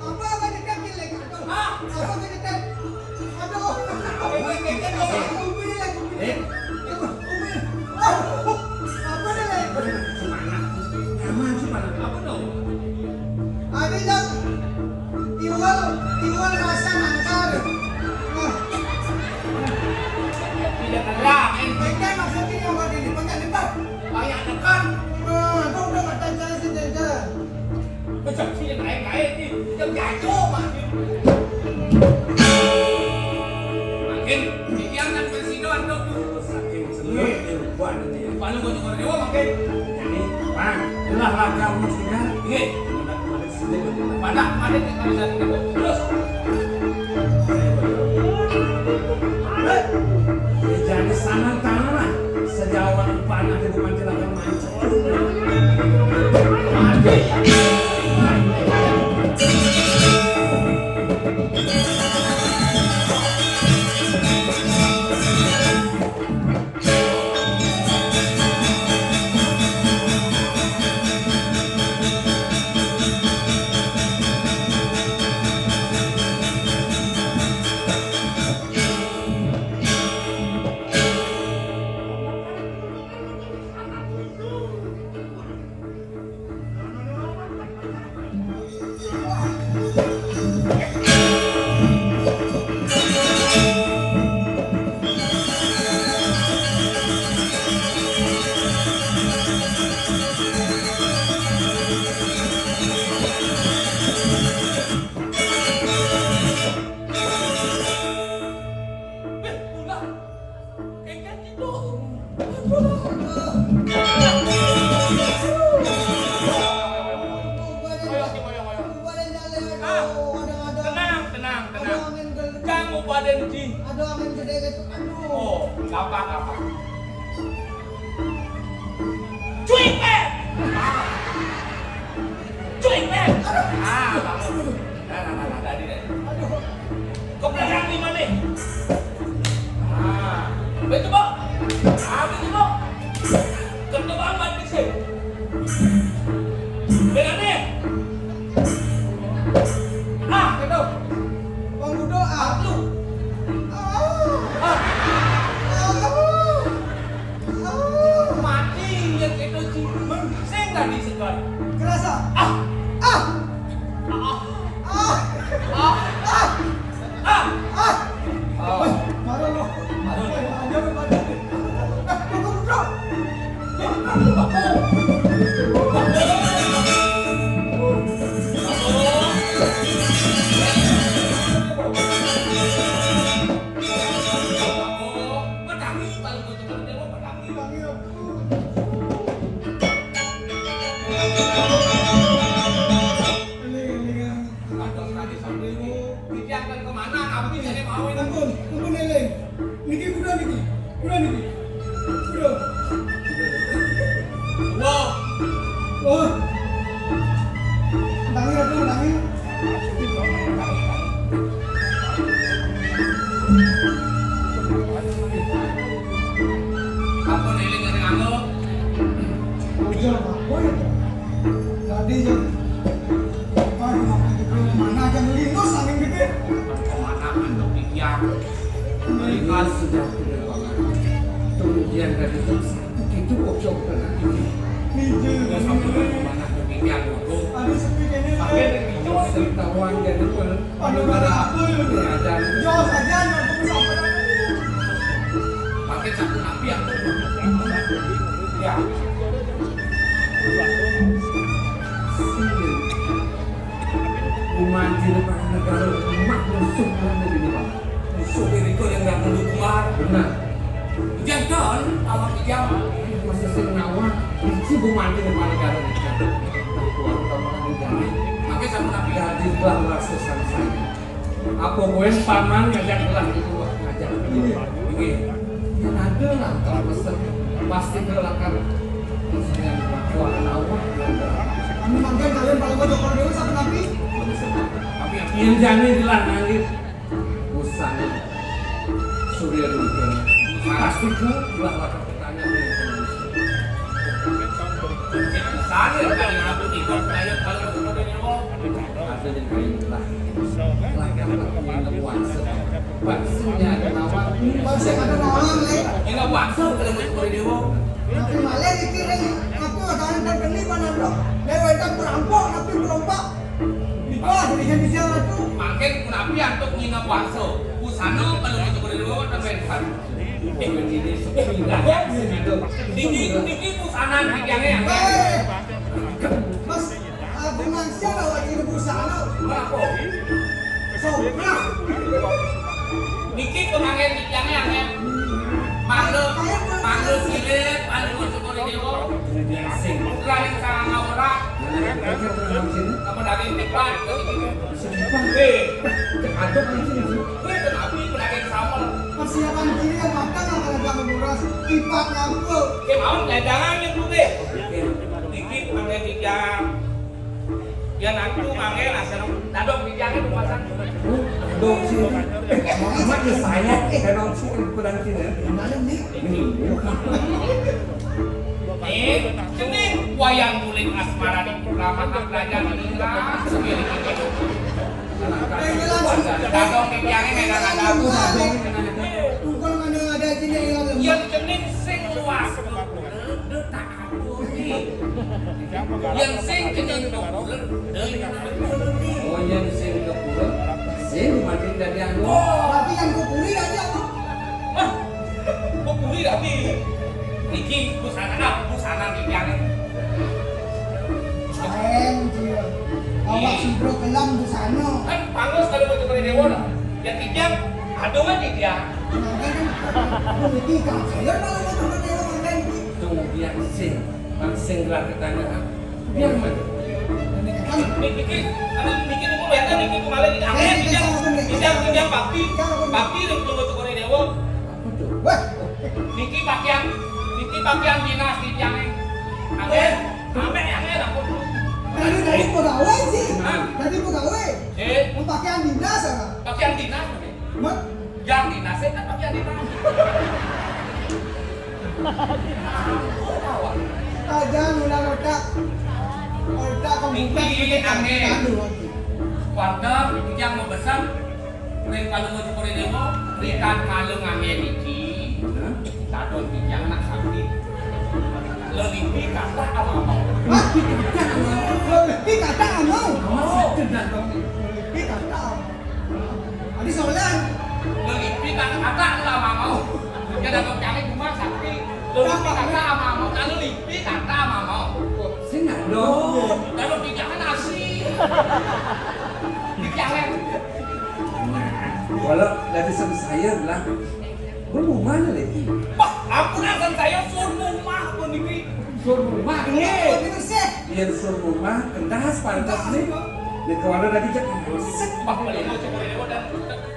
Apa, apa nyetel, Cil, lagi? Aduh. Hah? Apa nyetel? Aduh. Apa nyetel? Umi lagi, Umi. Eh? Umi. Aduh. Apa nih, lagi? Semangat. Nyaman sih, mana? Apa dong? Ada yang tiwul, tiwul rasa nangkal. Nah. Tidak terang, eh. Pakai maksudnya yang buat ini, pakai depan. Banyak tekan. Nah, kau udah kata saya sendiri. Macam sini naik-naik ni. Macam jago mah. Makin, ini anak presiden tu. Saking senang, dia lupa nanti ya. Paling banyak orang dewa makin. Jadi, Bang, itulah langkah Mas Tinggal. Iya. Pada, pada kita bisa terus. Jadi, sana tanah lah. Sejauh mana panah di depan Badan ji. Aduh, angin gede gitu. Aduh. Oh, gampang, gampang. Cuy, eh. Cuy, eh. Ah, bagus. Nah, nah, nah, nah, tadi, tadi. Aduh. Kok pegang di mana? Ah, betul, Bok. Ah, betul, Bok. Kena banget sih. Pegang nih. Ah, betul. Bang Udo, ah, lu. Ah. Ah. Ah. Ah. Mati yang itu sih. Sing tadi sekali. Kerasa. Ah. Ah. Ah. Ah. Ah. Ah. Ah. Ah. Woi, marah lo. Marah lo. Ada apa, ada? Eh, tunggu, Bro. Ampun, ampun, Eleng. Niki kuda niki. Kuda niki. Kuda. Wah. Wah. Tangi, Ratu, tangi. Ampun, Eleng, ngene, Anggo. Ujar apa ya? Tadi yang apa, di mana aja melinus angin gede. Kemana Anggo, Bibian? Melihat sudah tidak banget. Kemudian dari itu, itu kok jauh kena ini. Iya. Udah sampai mana Anggo, Bibian, Anggo? Ada sepi kayaknya. Pakai dari itu. Serta uang jadi per-, Aduh, ada apa ya? Ada. Jos aja, nggak perlu sampai. Pakai satu napi yang ya. Umat di depan negara, umat musuh kan begini, Pak. Musuh ini kok yang nggak perlu keluar. Benar. Jangan, kalau tidak, masa sing nawar, itu umat di depan negara. Keluar, kamu kan negara. Pakai satu napi. Hadirlah rasa saya. Apa gue paman ngajak gelah itu, Wak, ngajak. Iya. Iya. Yang ada lah, kalau pesen, pasti ke lakar. Yang bawa nawar, ada. Kami manggen kalian paling banyak orang dewa sama nabi. Tapi yang jani gelah nangis. Usan. Surya dulu. Pasti ke gelah lakar. Tapi malah dikirim, aku akan terbeli mana, Bro? Lewat perampok, tapi perompak. Wah, jadi jadi siapa tuh? Makin kunapi antuk ngina puasa. Pusana kalau itu kudu dibawa sampai depan. Niki, niki pusana niki yang, eh, Mas, aku manusia bawa ini pusana. Berapa? Sobra. Niki pengangen niki yang, eh. Mangga, mangga silit, anu syukur dewa. Sing. Bukan yang salah ngawurak. Apa daging tipat? Weh, cek aduk di sini, sih. Weh, kenapi pedagang sambal. Persiapan diri yang matang akan ada menguras tipat nyangkul. Kemauan dagangan yang putih. Dikit pakai tiga. Ya nanti pakai lah, seneng dadok di jangan pasang. Dadok sih. Cuma ya saya, eh, dadok sih, kurang sih, ya. Gimana nih? Nih, cening wayang bulik asmara di putra maharaja Ningrat. Dadong pikirannya megang ada aku, dadong. Tungkol mana ada sini yang Yang cening sing luas. Yang sing cening luas. Oh, yang sing kepura, sing mati dari anu. Berarti yang kepuri dari apa? Hah? Kepuri dari? Niki busana, ah, busana niki anu. Keren, Cil. Awak sudro kelam busana. Kan pangus kalau mau tukar dewa lah. Ya kijang, aduh kan kijang. Nah, kan, aduh, niki kan saya kalau mau tukar dewa, kan, niki. Tuh, biar sing, bang sing gerak ke tanah. Biar mana? Ini kan. Niki, niki, aduh, niki, niki, Ternyata niki kemarin ini angin, titiang, titiang, titiang bakti, bakti ring Palungguh Cokor I Déwa. Wah, niki pakaian, niki pakaian dinas titiangé. Angin, sampai angin ampun. Tadi, tadi pegawai sih. Hah? Tadi pegawai. Eh? Pakaian dinas apa? Pakaian dinas. Mat? Yang dinas kan pakaian dinas. Aja ngundang otak. Otak komputer. Niki angin. Aduh, aduh. Partner, titiang mabesan ring Palungguh Cokor I Déwa, rikala nganggé niki, dadong titiang nak sakti. Lelipi kata amau. Hah? Lelipi kata amau? Lelipi kata amau. Adi solan. Lelipi kata, kata amau. Ya, dadong cari rumah sakti. Lelipi kata amau. Nah, lelipi kata amau. Sing dadong. Dadong titiang nasi. Titiang. Nah, walau dari sing saya lah. Gua mau mana lagi? Wah, ampun, asan saya suud mumah puniki. Suud mumah, nggih. Yén suud mumah, kendas pantes nih. Nek kawana tadi cek sik. Wah, paling mau coba lewat dan,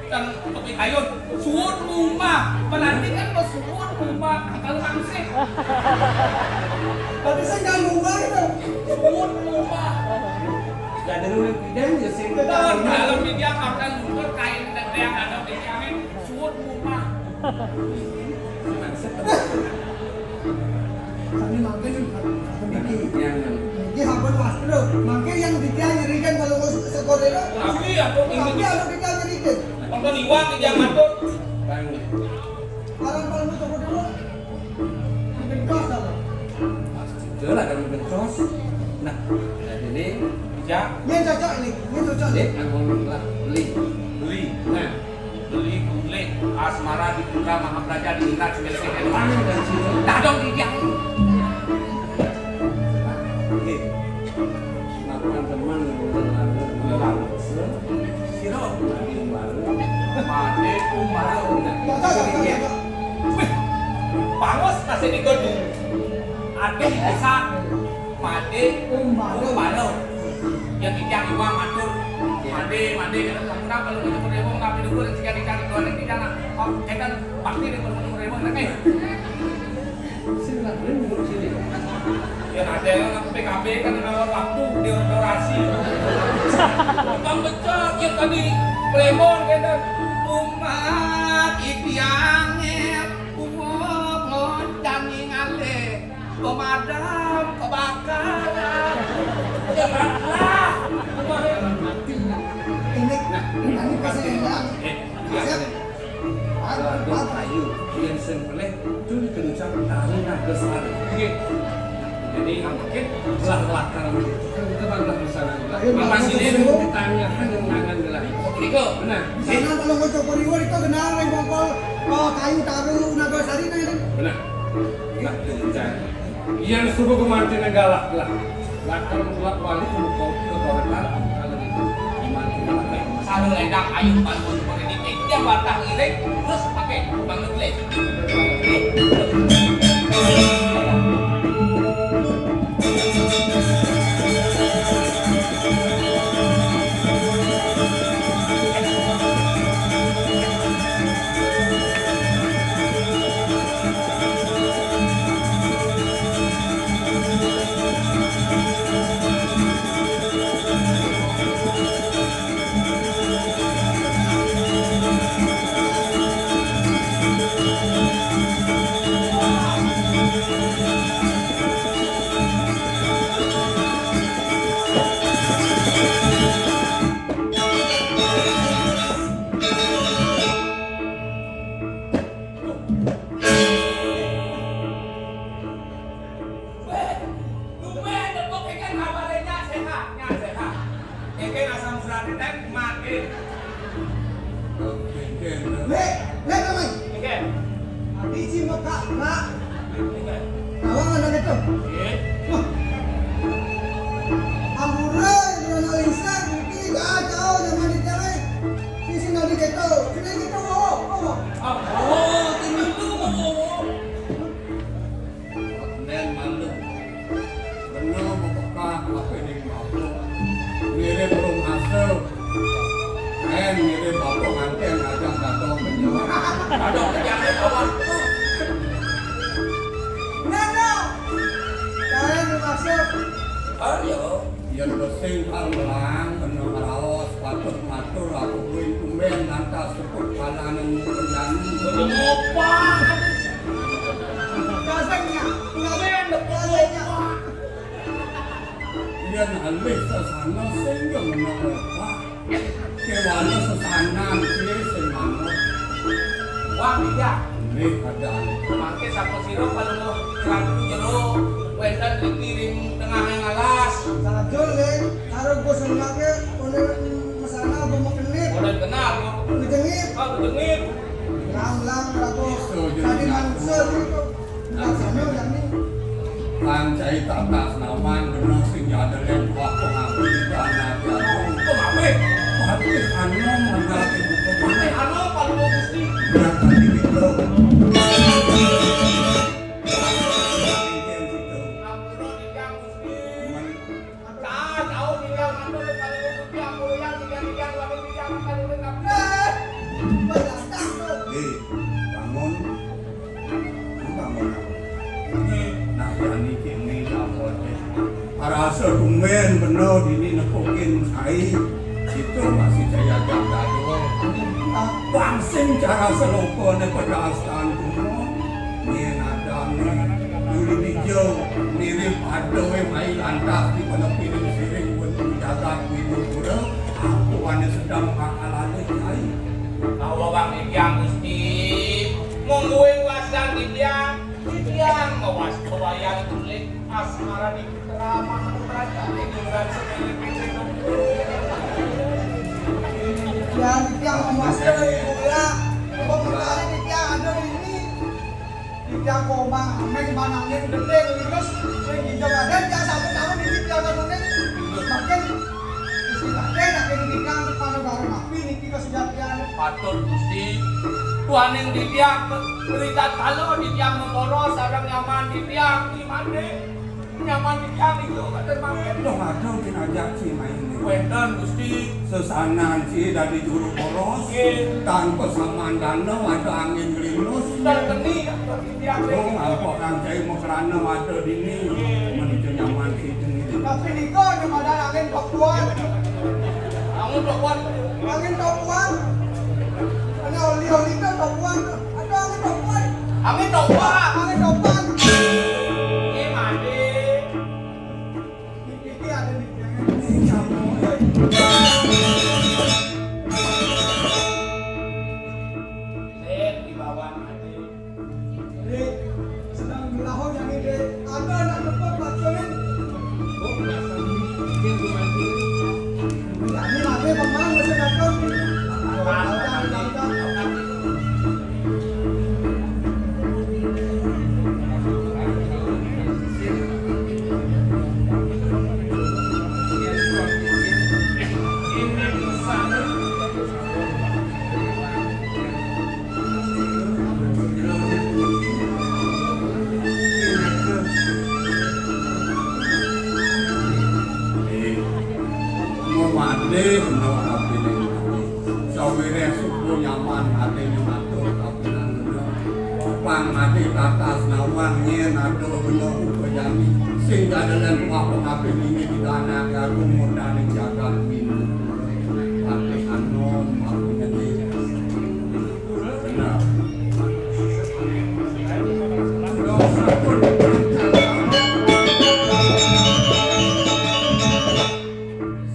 dan lebih kayun. Suud mumah, berarti kan mau suud mumah, kalau mangsih. Berarti saya nggak mumah itu. Suud mumah. Lah, dari urang bidang ya sing. Betul, kalau dia makan bubur kain dan yang ada di kami, suud mumah. Sami mangkin, niki. Niki sampun wastru. Mangkin yang titiang nyerikan kalau mau sekolah itu. Tapi aku ini. Tapi aku titiang nyerikan. Nonton iwak di jam matur. Bang. Orang kalau mau toko dulu. Mungkin kos kalau. Sudah lah kalau mungkin kos. Nah, jadi ini. Bisa. Ini cocok ini. Ini cocok ini. Ini anggon lah beli. Beli. Nah. Beli kulit asmara di Putra Mahapraja di Indra Cibel Seken. Tangan dan sini. Dadong di dia. Oke. Lakukan teman. Siro. Mati umbaru. Mati umbaru. Wih, pangus kasih di gedung. Aduh, bisa. Madé, Umbara. Umbara. Ya, titiang iwang matur. Madé, madé, kena kamu napa lu ketemu dewa, ngapain dulu, rezeki dicari Tuhan, yang tidak nak. Oh, kita bakti di ketemu dewa, enak, eh. Sing lah, ini menurut sini. Ya, ada yang ngaku P K B kan, ada waktu di orasi. Bang Becak, yang tadi Klemon, kan. Umat itiangé, umat ngodani ngalih. Pemadam kebakaran. Janganlah. Ini, ini pasti hilang. Eh, iya. Siap. Waduh, ayo, yang sing pelih, itu dikencang tahu naga sari. Oke. Jadi, mungkin lah, lah, kalau itu kan kita bangga di sana. Ayo, apa sih ini? Ditanyakan yang nangan gelah. Oke, kok. Benar. Di sana kalau mau coba riwar itu benar, yang bongkol, oh, kayu taruh naga sari, nah, itu. Benar. Nah, kencang. Yang suruh kemanten galak lah. Lakar mutlak wali ke muka ke koretan, kalau itu iman galak. Saru ledang ayu bangun politik yang batang iring terus pakai bangun lek. Wéh, dumèh nepuk kénkén kabaré, nyak séhat, nyak séhat. Kénkén asam urat téh kumat, kénkén. Kénkén. Lé, lé, Mang. Kénkén. Adi ci mekak, Mak. Kénkén. Awang anak itu. Nggih. Wah. Ampura, anak lingsir, niki kacau zaman di cewek. Sisi nadi keto, sini keto, oh, oh. Ah, oh, sini tuh, oh. Nen malu. Bener mau peka, apa ini mau? Mirip belum hasil. Aduh, jangan kawan. Nano. Kae masuk. Ayo. Yen besing kang melang kena raos patut matur aku kuwi tumben ngantas tepuk kalanen mulyani. Kudu ngopak. Kasengnya. Tumben ngopak. Yen alih sesana sing yo menang ngopak. Kewane sesanan piye sing manut? Wah, iya. Nggih, kadang. Mangke sapa sira kalau mau ngerantu jero wenten iki ring tengah alas. Saja le, karo Gus Enyake oleh mesana apa mau kenit? Oleh kenal, Bu. Ngejengit. Oh, ngejengit. Lang-lang aku tadi manusia gitu. Kancai tatas naman bener sing jadelen waktu ngaku di tanah tiago. Pemamit. Patih anom mengerti buku. Patih anom paling bagus nih. Berat hati gitu. Ampura di Gusti. Nah, tahu tiang atur paling ujung tiang mulia tiga tiga dua tiga tiga makan urut kabeh. Hei, bangun. Bangun. Nah, jani kene apa deh? Arasa tumben bener dini nepukin sai. Itu masih saya jaga dulu. Bang sing cara selopo ne pedastan kuno. Yen adane duri dijo mirip adohe mai lantas di penepiring siring wentu jagat Widupura, aku ane sedang bakal alih kai. Bahwa bang titiang Gusti, mongguing wasan titiang, titiang mawas kewayan kulit asmara di Yang tiang memuaskan dari bola, pembukaan tiang ada di ini. Tiang koma, ameng, manangin, gendeng, lurus, sing hijau ada, tiang satu tahun ini tiang ada nih. Makin istilahnya yakin tiang pada bareng api niki kesejatian. Patut Gusti, tuaning di tiang, berita talo di tiang memboros, sareng nyaman di tiang, di mana? Nyaman di kami tuh, katen mangkin. Loh, aduh, kinajak ci main. Wénten, Gusti. Sesanan ci dadi juru boros. Nggih. Tanpa saman dana, ada angin nglinus. Dan keni, yang berpindah. Oh, apa kang cai mau kerana ada dini? Nggih. Menuju nyaman ci dini. Tapi nika ada modal angin pakuan. Angin pakuan. Angin pakuan. Ada oli-oli ke pakuan. Aduh, angin topan. Angin topan. Angin topan. Ini mandi. Ini ada di jangan. Ini kamu. Lek, di bawah mandi. Lek, sedang berlahau yang ini. Ada anak tempat pacaran. Oh, biasa. Dia mandi. Mau mandi, bener tapi ning mandi. Sawire suku nyaman ati ning matur kapinan bener. Pang mandi tatas nawang yen ada bener uga jani. Sing dadelan apa ngapi nini di tanah karo murdaning jagat minu. Ati anom, aku nyedih. Benar.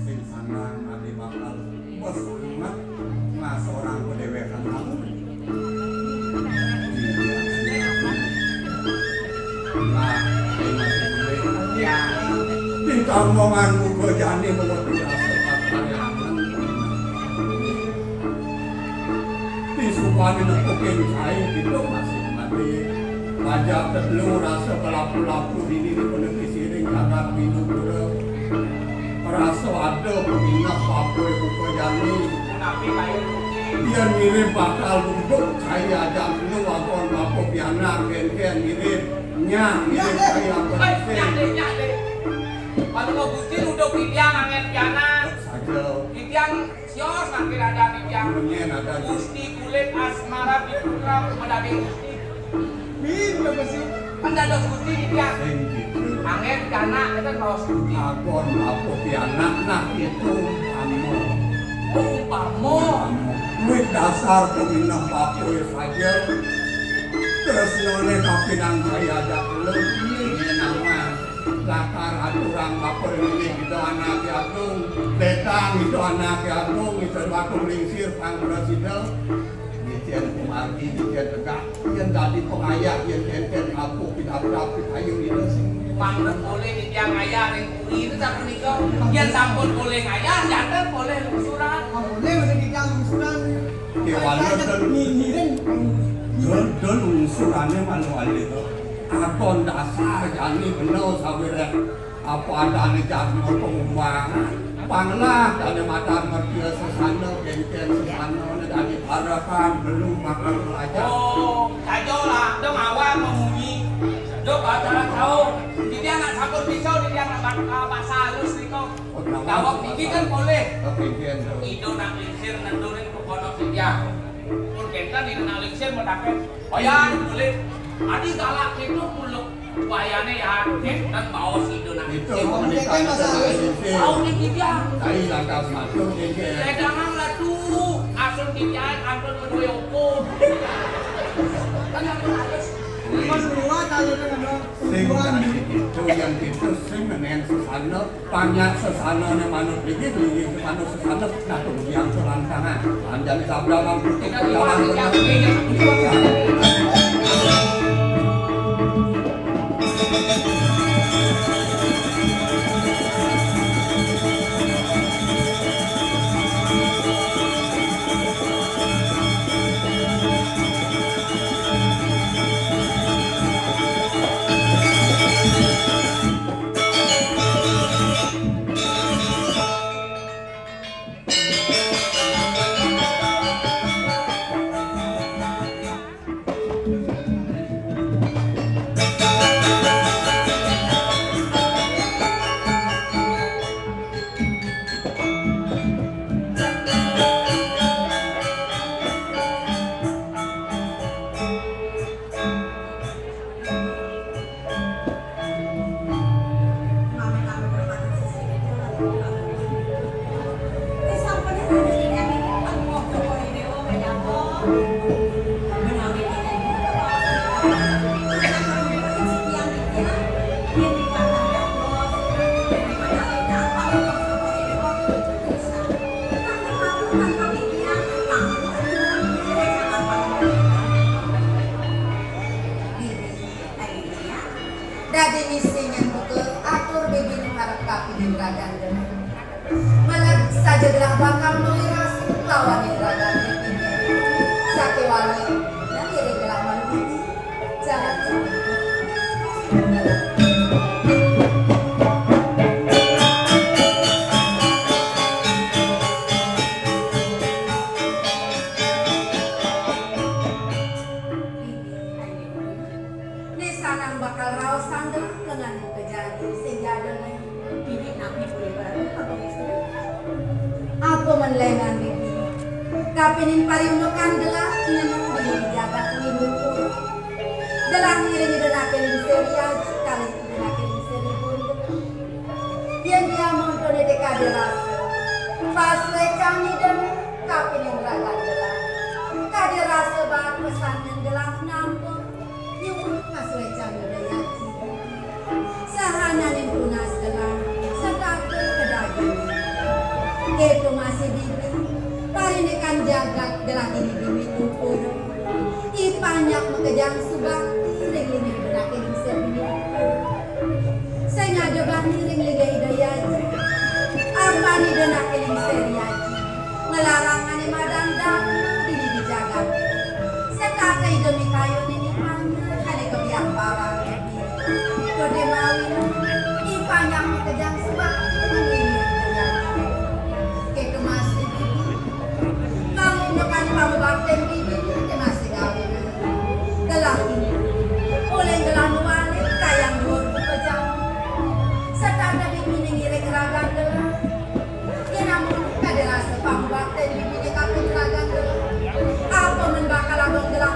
Sing sanang ati bakal bos amat mas orang kedewekan kamu. Nah, ini masih boleh. Ya. Di kampungan muka jani bawa tidak sepat karyangan. Disupani nepukin sae gitu masih mati. Wajah telu rasa pelaku-laku dini di penegeri siring jagat Bindupura. Rasa ada peminat papuh buka jani. Dia mirip bakal duduk saya ajak lu wakon bapak pianak ken-ken mirip. Nya mirip saya apa sih? Kalau mau Gusti duduk di tiang angin pianak. Saja. Di tiang Sios mangkin ada titiang. Nyen ada. Gusti kulit asmara di Putra Madadi Gusti. Min, bagus sih. Kan dados Gusti di tiang. Sing gitu. Anggen pianak, ya kan, baos Gusti. Agon, apa pianak, nah, itu, amo. Oh, umpama. Umpama. Duit dasar kuminah papoy saja. Tresnane kapinang kaya aja kelem. Iya, nama. Lakar aturang bapa ring Ida Anake Agung. Ledang Ida Anake Agung, Ida Batu Lingsir, pang prasida. Icen kumargi, icen tegak. Yen dadi pengayah, yen enten apa pidabdab pitayu Ida sing. Mangda polih titiang ngayah ring puri itu sapunika. Yen sampun polih ngayah, janten polih lungsuran. Ah, polih mesti titiang lungsuran. Kéwala ten ngiring. Dol, dol lungsurane malu alih. Aton dasar jani bena sawiréh. Apa adane jadma pengumbangan? Panglah dane madan mertia sesana, benten sesana, dadi parekan belu bakal belajar. Oh, saja lah, dong awak memunyi. Dok acara tahu. Titiang nak sampun bisa, titiang nak ba-, ah, bahasa halus niko. Oh, kenapa? Jawab niki kan boleh. Oh, benten. Ida nak lingsir nendurin ke pondok titiang. Mun benten Ida nak lingsir mau dapat. Bayan boleh. Adi galak itu muluk. Wayane ya, nek nang baos Ida nak. Itu komunikasi. Tahu nih dia. Saya lantas masuk, ya. Saya jangan lah tuh, asal dia anton menduwe opo. Kan aku harus. Mas liwat aja kan, Bang. Sing itu yang itu sing nenen sesana. Banyak sesanane manut iki, iki manut sesana, nah, tunggu yang serantangan. Anjani sabda mampu jalan benar. Dadi misi nyen buka atur bibi ngarep kapining ragan demen. Malah saja gelah bakal mawi rasa lawan ragan bibi. Sakéwala, nang iri gelah malu bibi. Jangan Né sanang bakal raos sanggelang lengan kejadi sing jadone. Bibit napi boleh bareng, Pak Guru Istri? Apa men lengan bibit? Kapining pariundukan gelah nyeneng di jagat Windu. Gelah ngiring ida nake lingsir ya, kalih ida nake lingsir libur. Yen dia montone dek kade rasa, pas lecan ida kapining ragan gelah. Kade rasa baat pesan nyen gelah nampa. Nyuwun pasuécan Ida Aji. Sahananing tunas gelah, setata kedaging. Kéto masih dini, parindikan jagat gelah dini dini ukur. I panjak makejang subakti ring linggih benake lingsir dini ukur. Sing ada bani ring linggih Ida Aji. Ampani benake lingsir Aji. Ngelarang ane madan datu dini di jagat. Setata ida mikayun ini panjak ane kebiak barang. Kode mawi, i panjang kejang subakti ini. Keke masih bibi. Kamu nekan pangubakten bibi, keke masih gawe. Gelah ini. Oleh gelah nuane, kayang luar kejang. Setata bibi ngiring ragan gelah. Yen amun kade rasa pangubakten bibine kaping ragan gelah. Apa men bakal abang gelah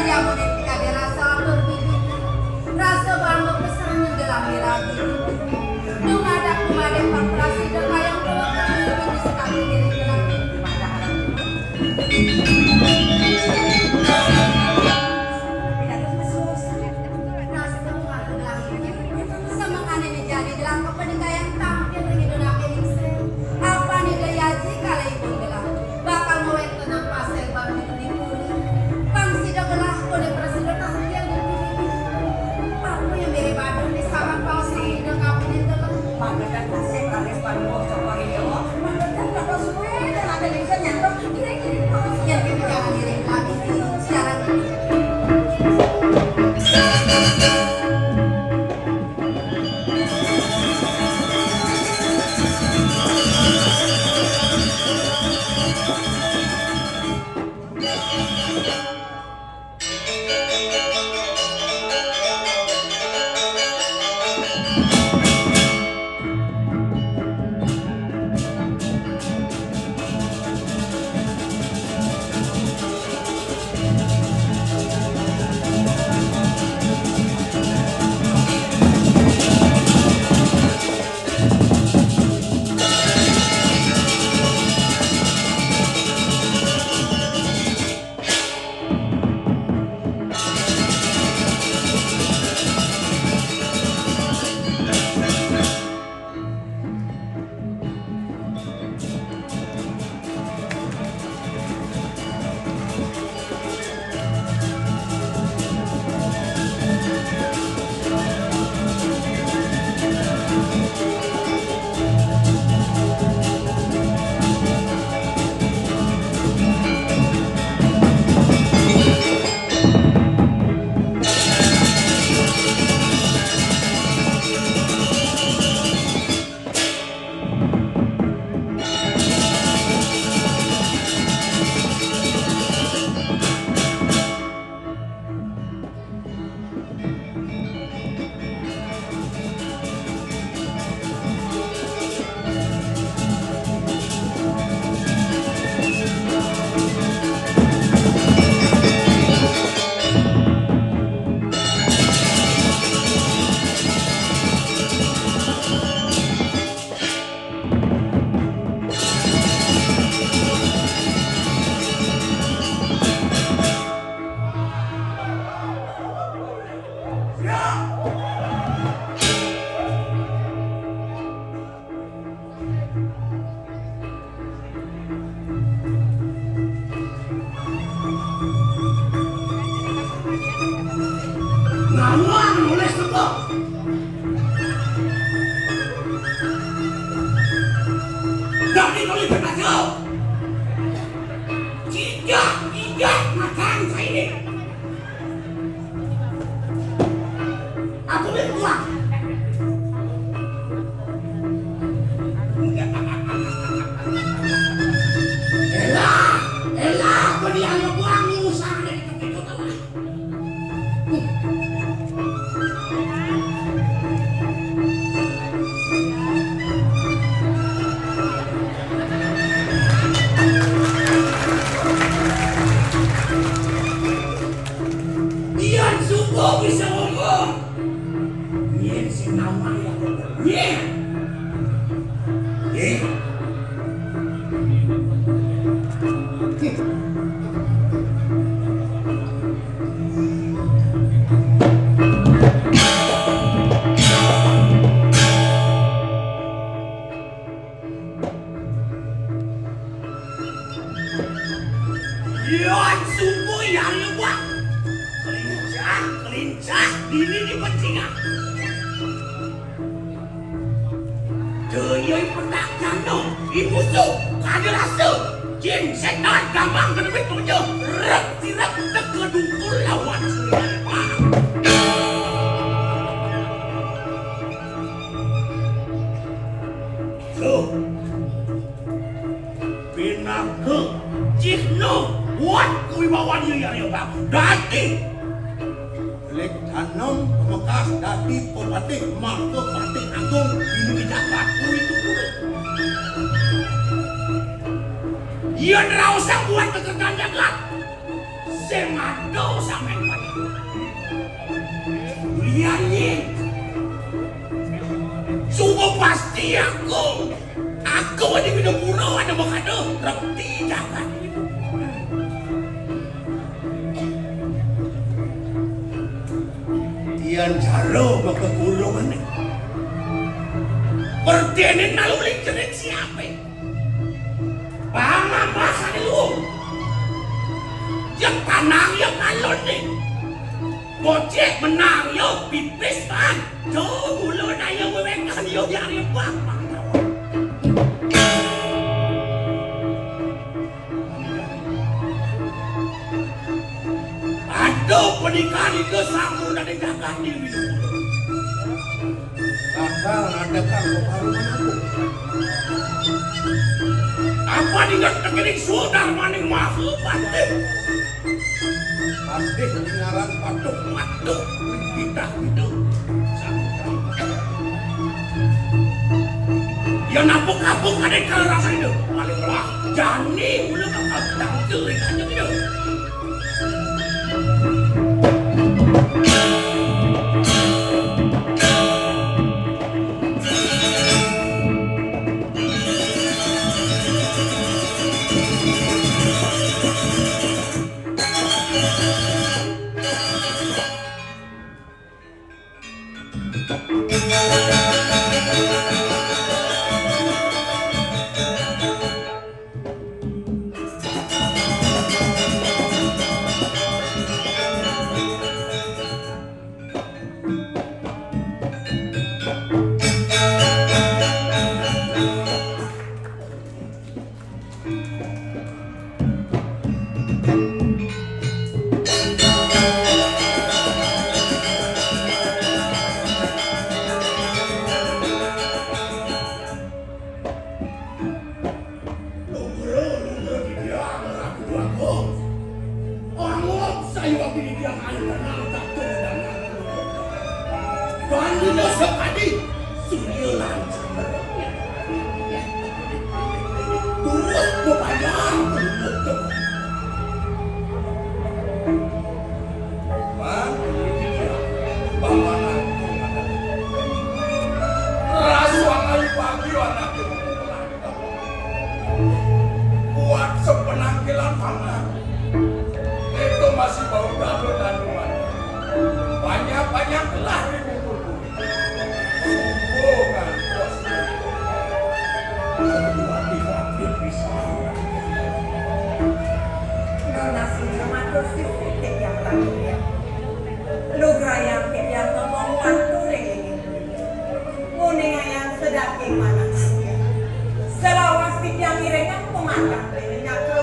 Jamu dek ada rasa atur bibi. Rasa bangga pesan ngegelam di rabi. Dumadak kumadek paprasida kayang tua kang sugih sekali diri gelam. Rasa bangga gelam. Semengane ne jani gelam kepeninggayan tampil ring idunake ningsih. Apane daya aji kala ipun gelam. Bakal ngawéntenang pasel bang di puri. Pang sida gelah kone prasida tampil di puri. Apa yang mere badung di saman pang sida kapinin telah. Magedan pasel kalis paduka sapa ida. Magedan kada suwe dan ada lingsa nyata. Kira-kira pang sida. Yang kita jangan diri lagi di siaran ini. Namun nulis tembok. Dadi nulis tembok. Tidak, tidak, makan saya ini. Aku ni kuat. Elah, elah, apa dia yang buang usah ada di tempat itu, tahu? Biar suku bisa ngomong. Yen sing nawang ya, yen. Yen. Yan suku yan lubak. Kelincah, kelincah, dini di pencingan. Dayai petak jano, imusu, kada rasa. Jin setan gamang kedebit pemeja. Rek tirek teka dungkul lawan selian. Tuh. Pinaka cihna buat kawibawan Hyang Arya Bang. Dadi Lik Tanem pamekas dadi pepatih maka patih agung dina jagat kuwi tu kuwi. Yen raosang buat kekertan jagat. Sing ado sampean. Iya, iya. Sungguh pasti aku. Aku di Widopuro ada makado. Reti jagat. Tian jalo maka kurungan. Pertenen lalu lingkering siapa? Pangapasane luwung. Yek panang yek alon nih. Bocek menang yo pipis kan. Jo mulo nayo wewekan yo yari bapang. Aduh, pernikahan itu sampun ada jagat diri. Bakal ada kang paruman aku. Apa ningat tekening sudah maning maha patih? Patih ningaran patuh. Waduh, kita itu. Ya napuk-napuk ada kalau rasa itu. Paling lah, jani mula bakal tangkil aja gitu. Lungguh, lungguh di dia, aku. Orang ngomong saya waktu di dia, ayo tenang, tak tahu dan aku. Dan di dosa tadi, surya lancar. Terus membayar penduduk. Bang, Bang, Bang, Bang. Rasa ayu pagi anak. Buat sepenampilan paman. Itu masih bau dado dan banyak-banyak telah dikumpulkan. Bukan bos. Sebuah tidak bisa. Nona sing matur sisih yang tanggung. Lugrayang tiang ngomong waktu ring ini. Nguningayang sedaging manah. Selawas tiang iringang pemandang ring nyakra.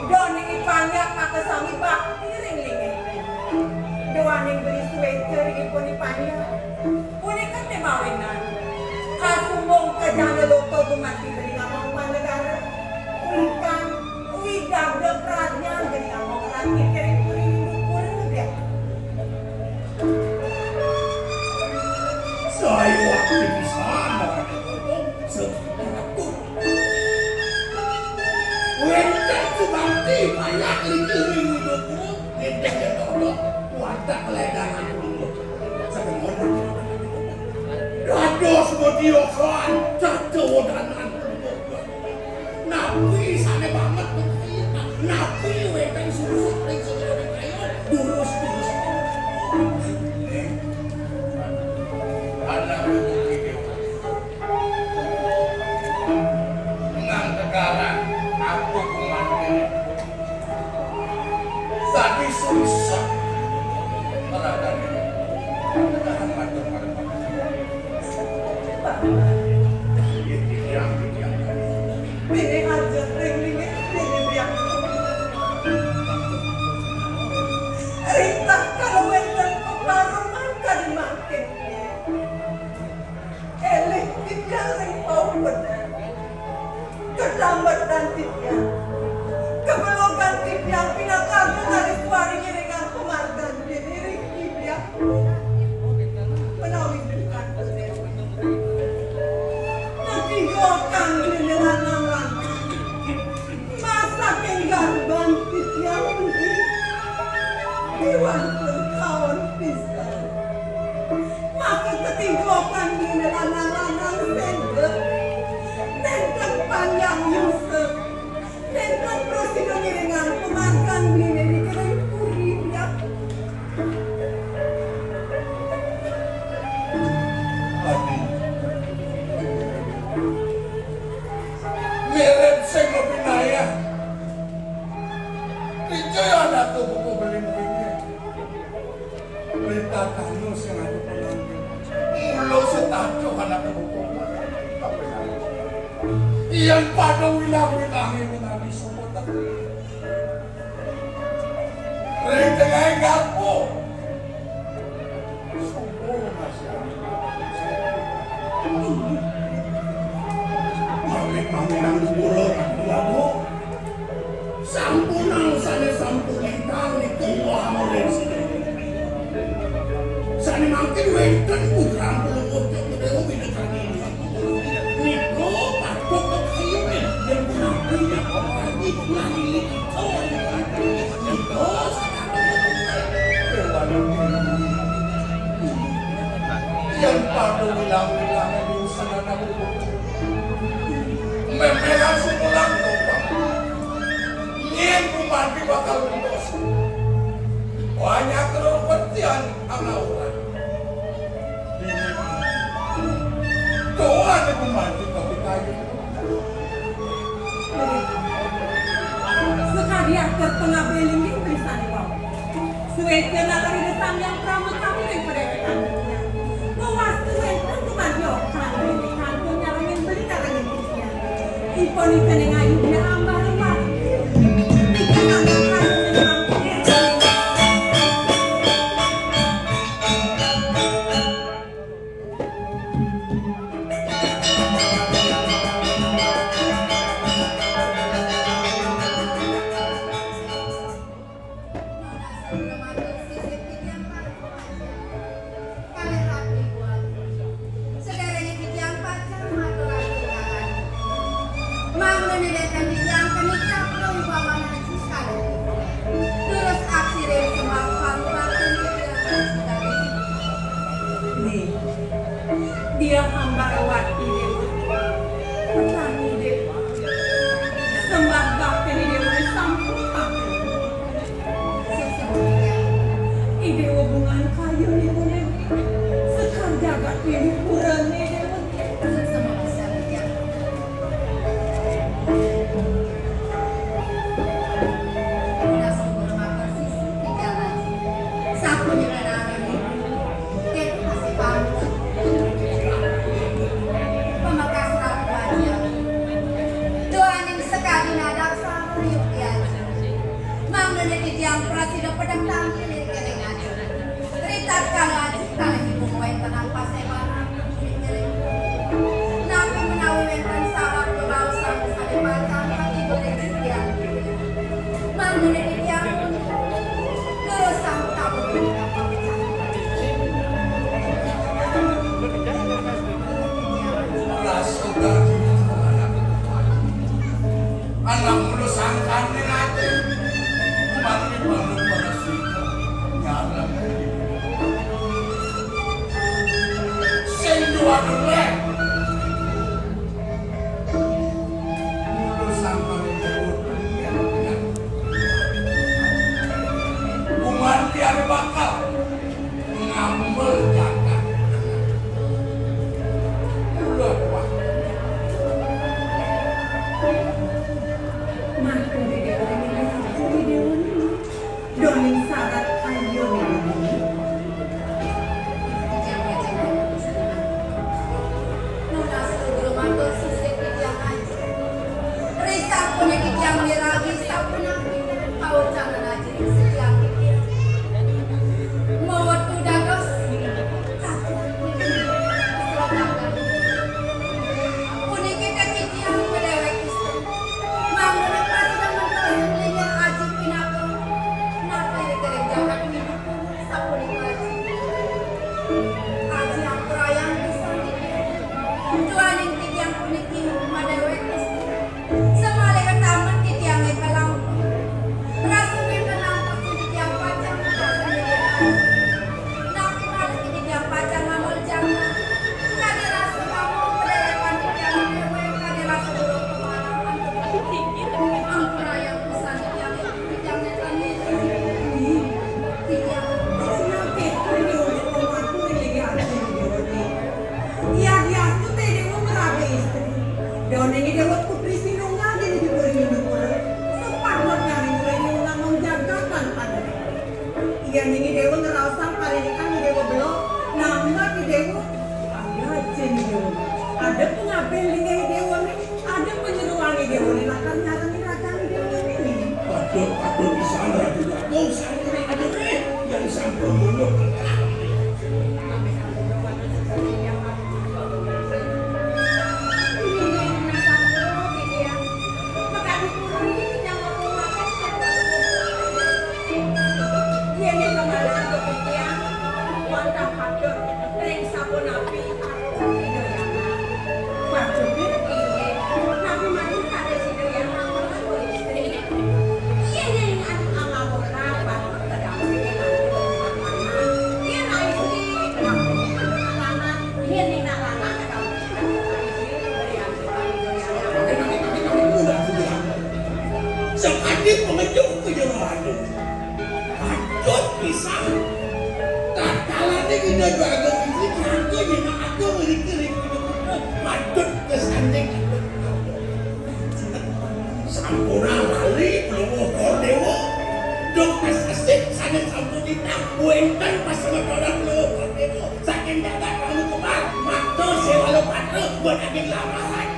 Doning ipanjak maka sami bakti ring linggih. Duaning beli suwéca ring ipun ipanjak. Punika té mawinan kasumbung ka jana loka gumanti beli ngamong panegara. Ulikan widagda pradnyan beli ngamong lagi kering puri puri. Saya waktu di sana. Wénten gumanti banyak lingkir ring widopuro. Ngénten ya, Bapak, watak ledangan dulu. Dados modiosan, cacah wodanan. Napi sané banget, napi wénten susuk ring sajeroning kayon, durus-durus. Anak Nang tegarang aku kumanten. Tadi susah. Radane. Tegarang matur marang. Bini aja ring ringin, bini biang. Rintah kalau wénten peparuman kadi mangkin. Elih titiang ring paukud. Ketambetan titiang. Kebelogan titiang pinaka kari kuari ngiringan Iwantun kaon pisan. Maka tetigokan dina lanang-lanang sénten. Nénten panjang yusep. Nénten prasida ngiringan pamargan beliné di Gering Puri, ya. Adi. Mirip sing mapinayah. Ijaya natu buku beling-beling. Rita tanu sing adu pengantin. Mula setatuh anak buku. Yén pada wilang-wilangé menawi sapa teka. Ring tengahing garpu. Subuh masih mawit-mawit nang dhuwur, Ratu Agung. Sampunang sané sampun lintang niku wah ring sini. Sané mangkin wénten putra Ampulawacana Déwa Winakadi. Niku patut kekayunin yen punapi nyakoraji lali. Niku Déwa Winakadi. Yen padha wilang-wilang ing senana. Memehan sumulang tumpang. Yen gumanti bakal mentos. Banyak kerupetian ana orang. Tuhan gumanti kapitayan. Sakadi atur pangabdi linggih pisan wau. Suéca nalari Sang Hyang Pramakawi ring padéwékan. Pawastu wénten kumadya kantun nyarengin beli nyarengin titiang. Ipun ikening ayu dia ambar-ambar. Nika nangkang kantun nyarengin. Kalih ratu ibu agung. Sadéréngé titiang pacang matur atur rahayu. Mangdané nénten titiang keni capra wibawan aji kalih. Durus aksirin sembah pangubaktin titiang aji kalih. Nih, dia hamba Rewati Déwa. Petani Déwa. Sembah bakti Déwa sampun patuh. Idéwa bungan kayu niku, Sekar jagat milik purane, Déwa. Sapunika nanging ibu, Déwa kasih pamit. Pamekas Ratu Aji. Duaning sekadi nadar sareng yukti aji. Mangdané titiang prasida pedek tampil ing kéné ngaji. Ritatkala aji kalih ibu wénten ing pasébanan. Napi menawi wénten salah bebaosan sané pacang katiba ring titiang. Mangdané titiang pun durusang tabuh ing kapal pecah. Rasa dadi anak. Anak mula sangkaning ati. Mati manut pada sika. Nyalah. Sing dua duleh. Mula sangkaning ati. Gumanti ane bakal. Ngambel jagat. Ulah kuat. Matur ida ora ninggal aku ida ora. Aduh, pisan Ratu Agung, sampun aduh, eh, yang sampun bunuh. Sakadi pengejuk ke jero anu. Patut pisan. Tatkala ning Ida Dwagung iki dianggo nyemak agung riki-riki. Patut kesanding. Sampun lali Pluwung Kordéwa. Duk asesip sané sampun nitah wénten pasawetara Pluwung Kordéwa. Saking jagat Ranu Kembar, matur séwala patra, boten lamaran.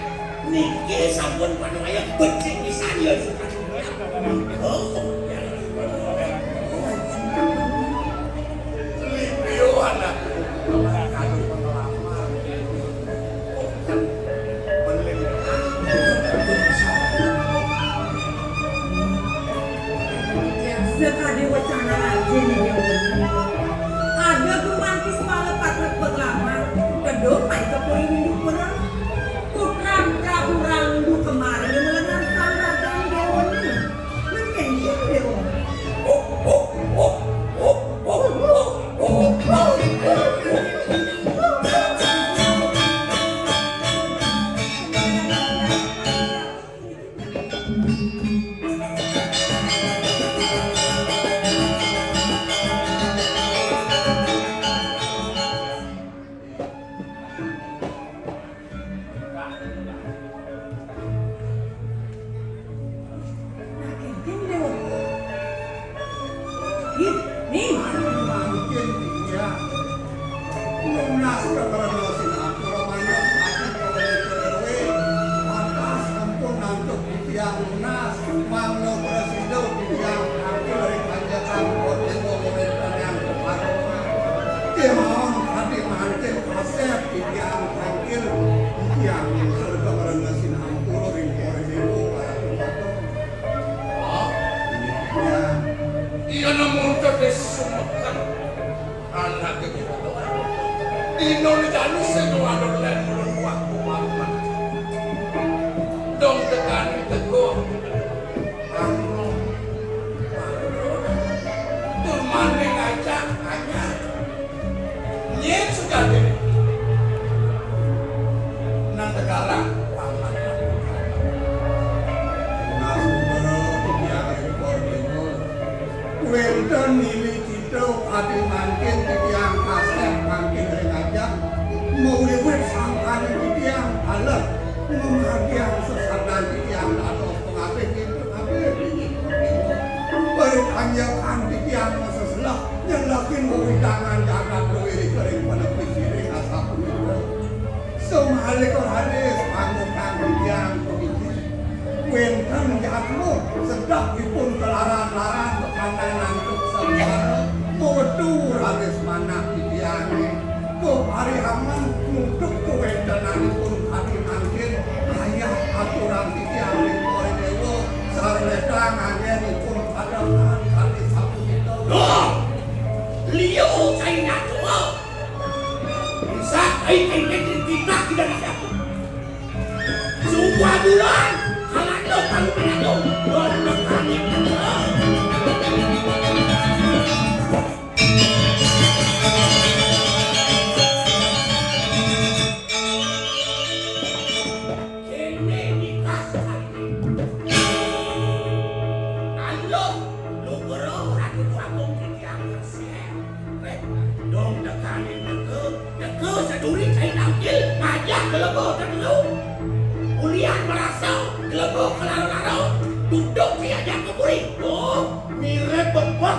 Niki sampun panuwaya becik pisan ya, Sutan. Oh, ya. Lipio anakku. Kadu pengalaman. Sakadi wacana raja ning Jawa. Ada gumanti semala patrek penglamar, kedua pai ke puri Windu Perang. Putra Prabu Rangdu kemarin melengar sang raja Jawa ni. Mungkin dia Dewa. Nah, kénkén, Déwa. Ih, nih. Mangkin titiang nunas kakarena sinampura manut ati kaweruh-weruh, pantas sampun antuk titiang nunas, mangda prasida titiang tangkil ring panjakan kota wewéntenan keparengan. Kémaon kadi mangkin kasép titiang tangkil, titiang nunas kakarena sinampura ring para déwa, para déwa. Iya, namun tetes sumekan anak kita. Dino ni jalur sing wadon lan ulun waktu mamat. Dong tekani teguh. Angkong. Tur maning ajak anyar. Nyén sujati. Nang Tegalang, paman. Nasubara titiang ring Kordéwa. Wénten nili cita kadi mangkin titiang kasép mangkin ring ajak. Mawiwit sangkaning titiang taler, mamargiang sesadan titiang dados pangabih. Parikanjekan titiang maseselah, nyelekin wewidangan jagat luwih ring panepi siring asapunika. Samalika raris pangutang titiang pamijit. Wénten jadma sedek ipun kalaran-laran tepanan antuk sangsara, mawetu raris manah titiangé. Kaparihaman nutup kawéntenanipun kadi mangkin, ayah aturang titiang ring para déwa, sareng ledang anggénipun padekan kadi sapunika. Duh! Liu cai natua. Bisa kai kai kai titah tidak ada. Sumpah bulan, kalando kalu kalando. Duh, duh, duh, duh. Kéné nikah sakti. Ando, lugra Ratu Agung titiang kasép. Wéh, dong tekaning teka, teka saduri cai nangkil, ngajak gelebo tetelu. Ulian marasa, gelebo kelaro-laro, duduk diajak ke puri. Oh, mirip bebek.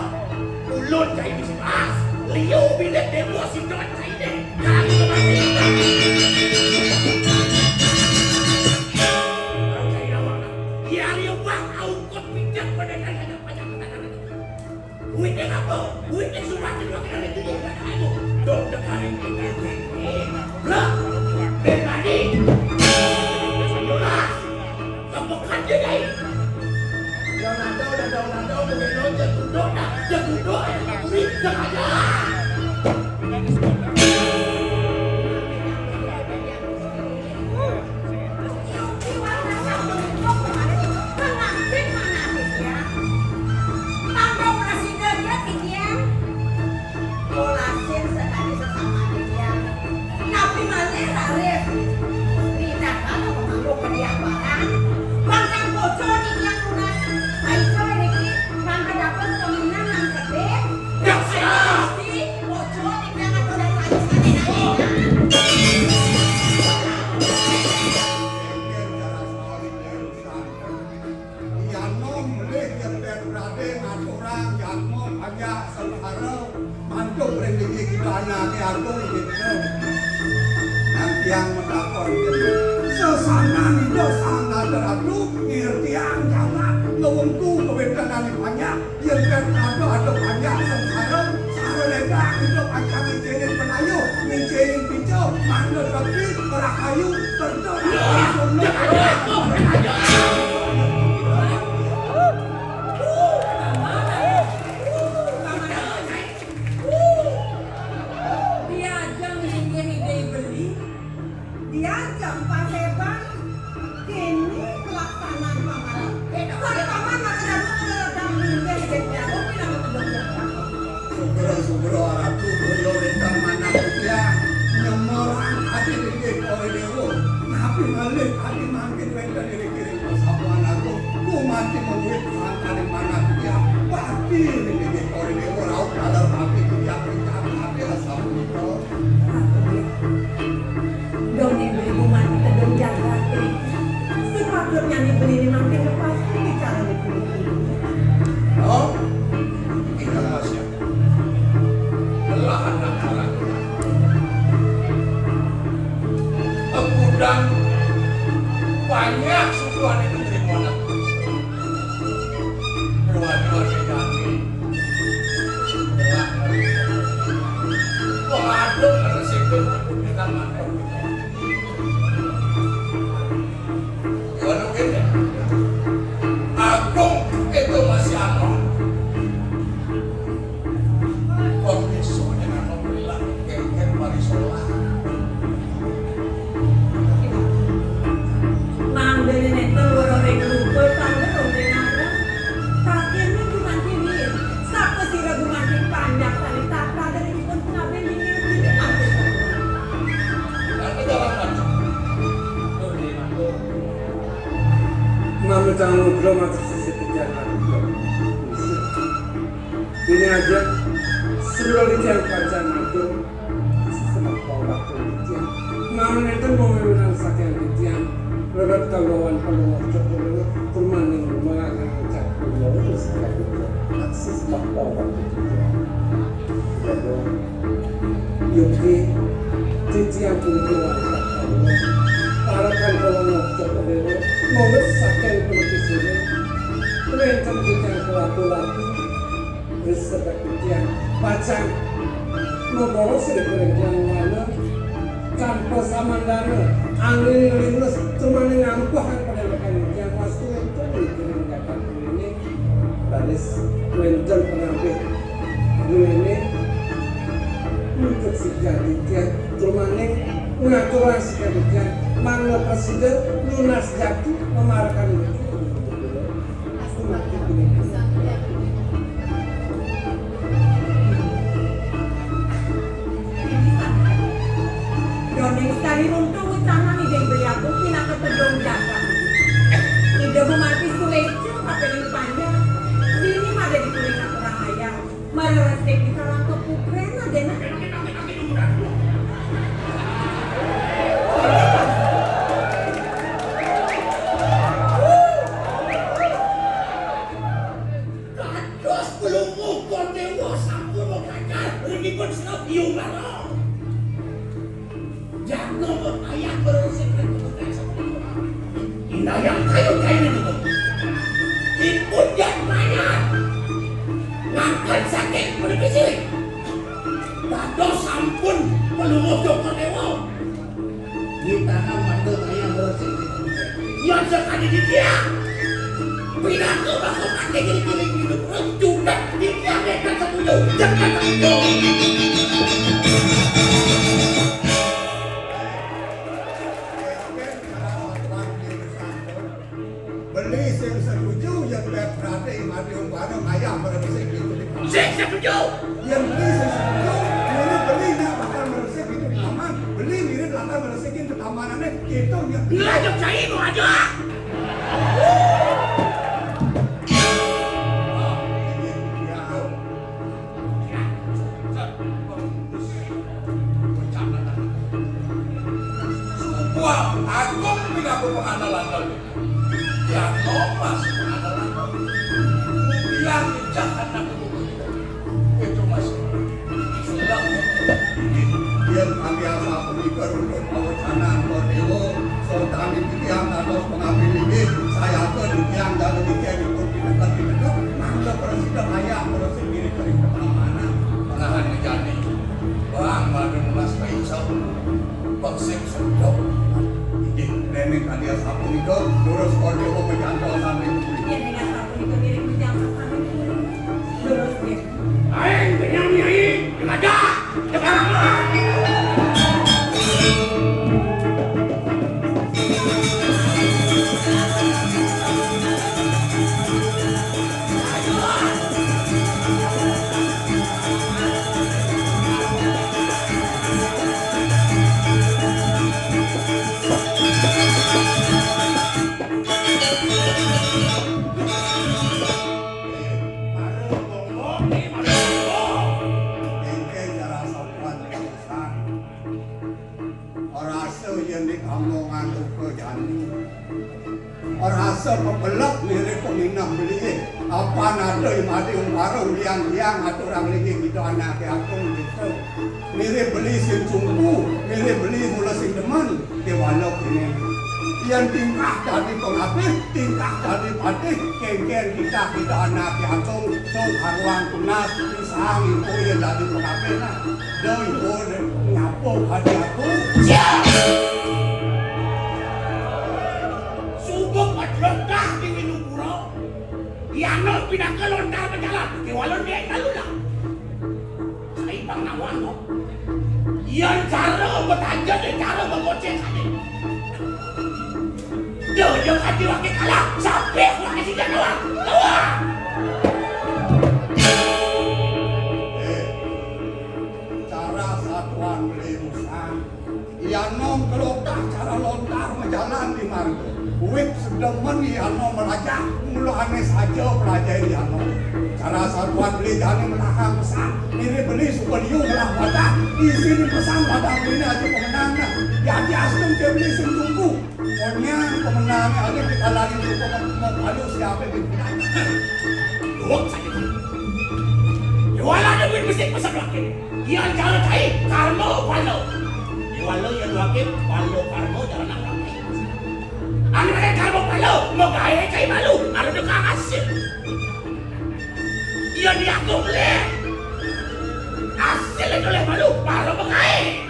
Ulun cai bisi baas, liu bilik demo sidot cai deh. Kami kembali. Cai lawan. Yang liu bah, aukot pijak pada Wih, surat itu kali ini. Aduh, dong, dekarin ini. Lah, Bernadi. Yolah, kepekat dia, Dai. Leonardo, Leonardo, Leonardo, Leonardo, dia duduk dah, dia duduk, dia duduk, dia aja. Yadnya mulih nyepet Raden ngaturang jadma panjak sangsara mantuk ring linggih Ida Anaké Agung Cipta. Nah, tiang matakon, sasanan Ida Sang Nata Ratu ngertiang jagat ngawengku kawéntenané panjak. Yén kan ada, ada panjak sangsara, sara lédang idup acang ngicénin penayuh, ngicénin pica, mangda sepi, rahayu, kerja, rahayu, sumber, rahayu. Diajeng linggih Ida I Beli, diajeng paseban, kéné pelaksanaan pamargin. Sareng paman maka dadi ngeredam linggih Ida Prabu pinaka tedun. Sugra, sugra, Ratu, boya wénten manah titiang nyemerang adi linggih Kori Déwa. Napi malih adi mangkin wénten ring Pasamuan Agung, gumanti mawinan sané manah titiang bakti ring linggih Kori Déwa rauh taler bakti titiang ring jagaté asapunika. Dong I Beli gumanti tedun jagaté. Sepatutnyané I Beliné mangkin lepas bicara di kulit ini. Oh, tinggal masih. Belahan anak. Kudang banyak suku ané menerima anak. Dua-dua sejati. Wah, aduh, ada sikit aku di tangan. Waduh, ini. Agung itu masih anom. Kok iso dengan membela kengkeng warisola. Mangdané nénten wara ring rupa, tangga ring arep. Saking minggu mangkin, sapa sira gumanti panjak sané tata dari dipun pengabdi linggih dini mangkin. Mamitang nugra matur sisip titiang. Dini ajeng, sira titiang pacang matur, semeton waktu titiang. Namun nénten pamiwirang saking titiang, regat kalawan Palungguh Cokor, turmaning mangagang ucap kula, semeton waktu titiang. Yukti, titiang punika wantah kawula. Parekan kawula ngocok Déwa, mawit saking puniki sira. Wénten titiang kelaku-laku, risedek titiang. Pacang, maboros ring titiang wana, tanpa samandana, angin linglus, tumanding ampuh ring padewekan titiang, wastu wénten ring jagat puniki. Raris wénten pangampih duéné nuntut sigar titiang, tumanding ngaturang sigar titiang, mangda prasida nunas jati mamarekan titiang. Aku mati puniki. Doning sari runtuh ucapan Ida Hyang Agung pinaka tedun jagat. Ida Bupati suéca kapining panjak. Dini mada dikuning aturang ayah. Mara resik di sarang kepukrén adéna. Dados pelungguh Kordéwa sampun makajar ring ipun sira biung bareng. Jadma ayah berusik ring kebun sampun. Indayang kayu-kayu itu. Ipun jadmanya. Nganti Saking menepisi. Dados sampun pelungguh Joko Dewa. Di tangan mata kaya bersih. Yang sekali di dia. Pinaka bakal mati kiri-kiri hidup. Juga di dia mereka setuju. Jangan setuju. Beli sing setuju, yen bet berarti mati umpama ngayah meresik itu di taman. Sing setuju. Yen beli sing setuju, yen beli ndak bakal meresik itu di taman. Beli mirip bakal meresikin di tamanane, itu ya. Lah, jok saya mau aja. Ah, ini dia. Subuh agung pinaka penganalan. Yang emas penganalan. Yang jahat aku. Itu, Mas. Sedang. Yen kami asa punika runut pawecanan Dewa, sotani titiang dados pengabdi linggih, sayaka titiang dados titiang ipun pineket-pineket, mangda prasida kayang ngresik diri kering keamanan. Menahan ngejani. Bang, madu mas kaisau. Bangsik sedok. Inggih, nenek kadi asapunika, durus Dewa mejantos sami. Yen ning asapunika ngiring mejantos sami. Durus nggih. Aing kenyang nyai, jelajah, jelajah. Rasa yen dikampungan duka jani. Rasa pepelek mirip peminah belié. Apa nada imadi umpara ulian liang aturang linggih kita anaké agung gitu. Mirip beli sing cumpu, mirip beli mula sing demen. Déwala kéné. Yen tingkah dadi pengabih, tingkah dadi patih, kéngkén kita kita anaké agung, sing karuan tunas, pisang iku yen dadi pengabih nah. Doi pun nyapa kadi aku. Siap. Subuh padlotah di Winupura. Yana pinaka lontar pejalan. Kéwala dia lalu lah. Sai pang nawang kok. Yan cara betanja deh cara begoceng kadi. Dia dia kadi wakil kalah. Sampai wakil sida nawang. Nawang. Eh. Cara satuan beli musang. Yan nom kelokah cara lontar majalan di marga. Wit sedemen yan nom melajah, mula ané saja pelajah yan nom. Cara satuan beli jani melahang pesan, mirip beli suka liu melah wadah, isi di pesan wadah beli aja pemenang nah. Jadi astung ke beli sing tunggu. Pokoknya pemenangnya ada kita lari untuk mau palu siapa yang dimenang. Duh, sakit. Jualan duit mesti pesan wakil. Yang cara cai, karma pala. Jualan yang wakil, pala karma jalan angkang. Anu ada karma pala, mau gaya cai malu, harus dekat hasil. Iya diatur leh. Hasil itu leh malu, pala mengair.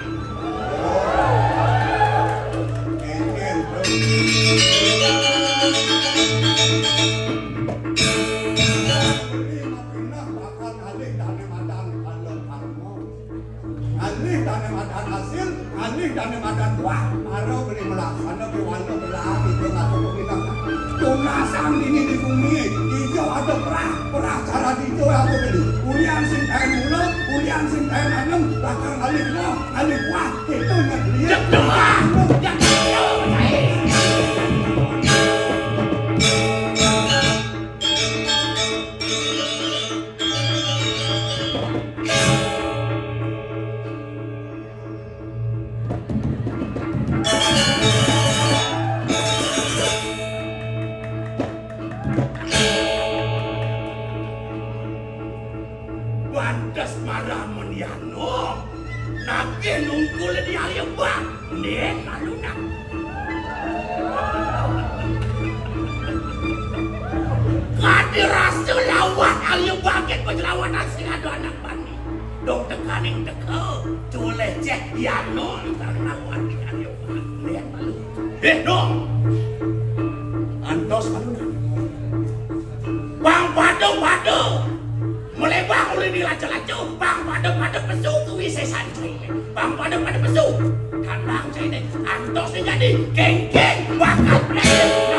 Ngalih dané madan hasil, ngalih dané madan buah, para beli melaksana kéwala belah itu ngatur pemilang. Tunasang dini di bumi, ijo ada perah, perah cara dijo aku beli. Ulian sing kain mula, ulian sing kain anem, lakar ngalih buah, ngalih buah. Pantes marah meniano. Nagih nungkul di Alibang. Nih, lalu nak. Kadi rasa lawan Alibang. Jelawatan sing ada anak bani. Dong tekaning teka, coleh ceh yano ntar ngelawan di ayo. Lihat malu. Eh, dong. Antos malu nah. Bang pada-pada. Melebang ulih di laca-laca. Bang pada-pada pesu kuwi sesan cai. Bang pada-pada pesu. Dan bang cai ne. Antos ne jadi. Keng-keng. Bakat.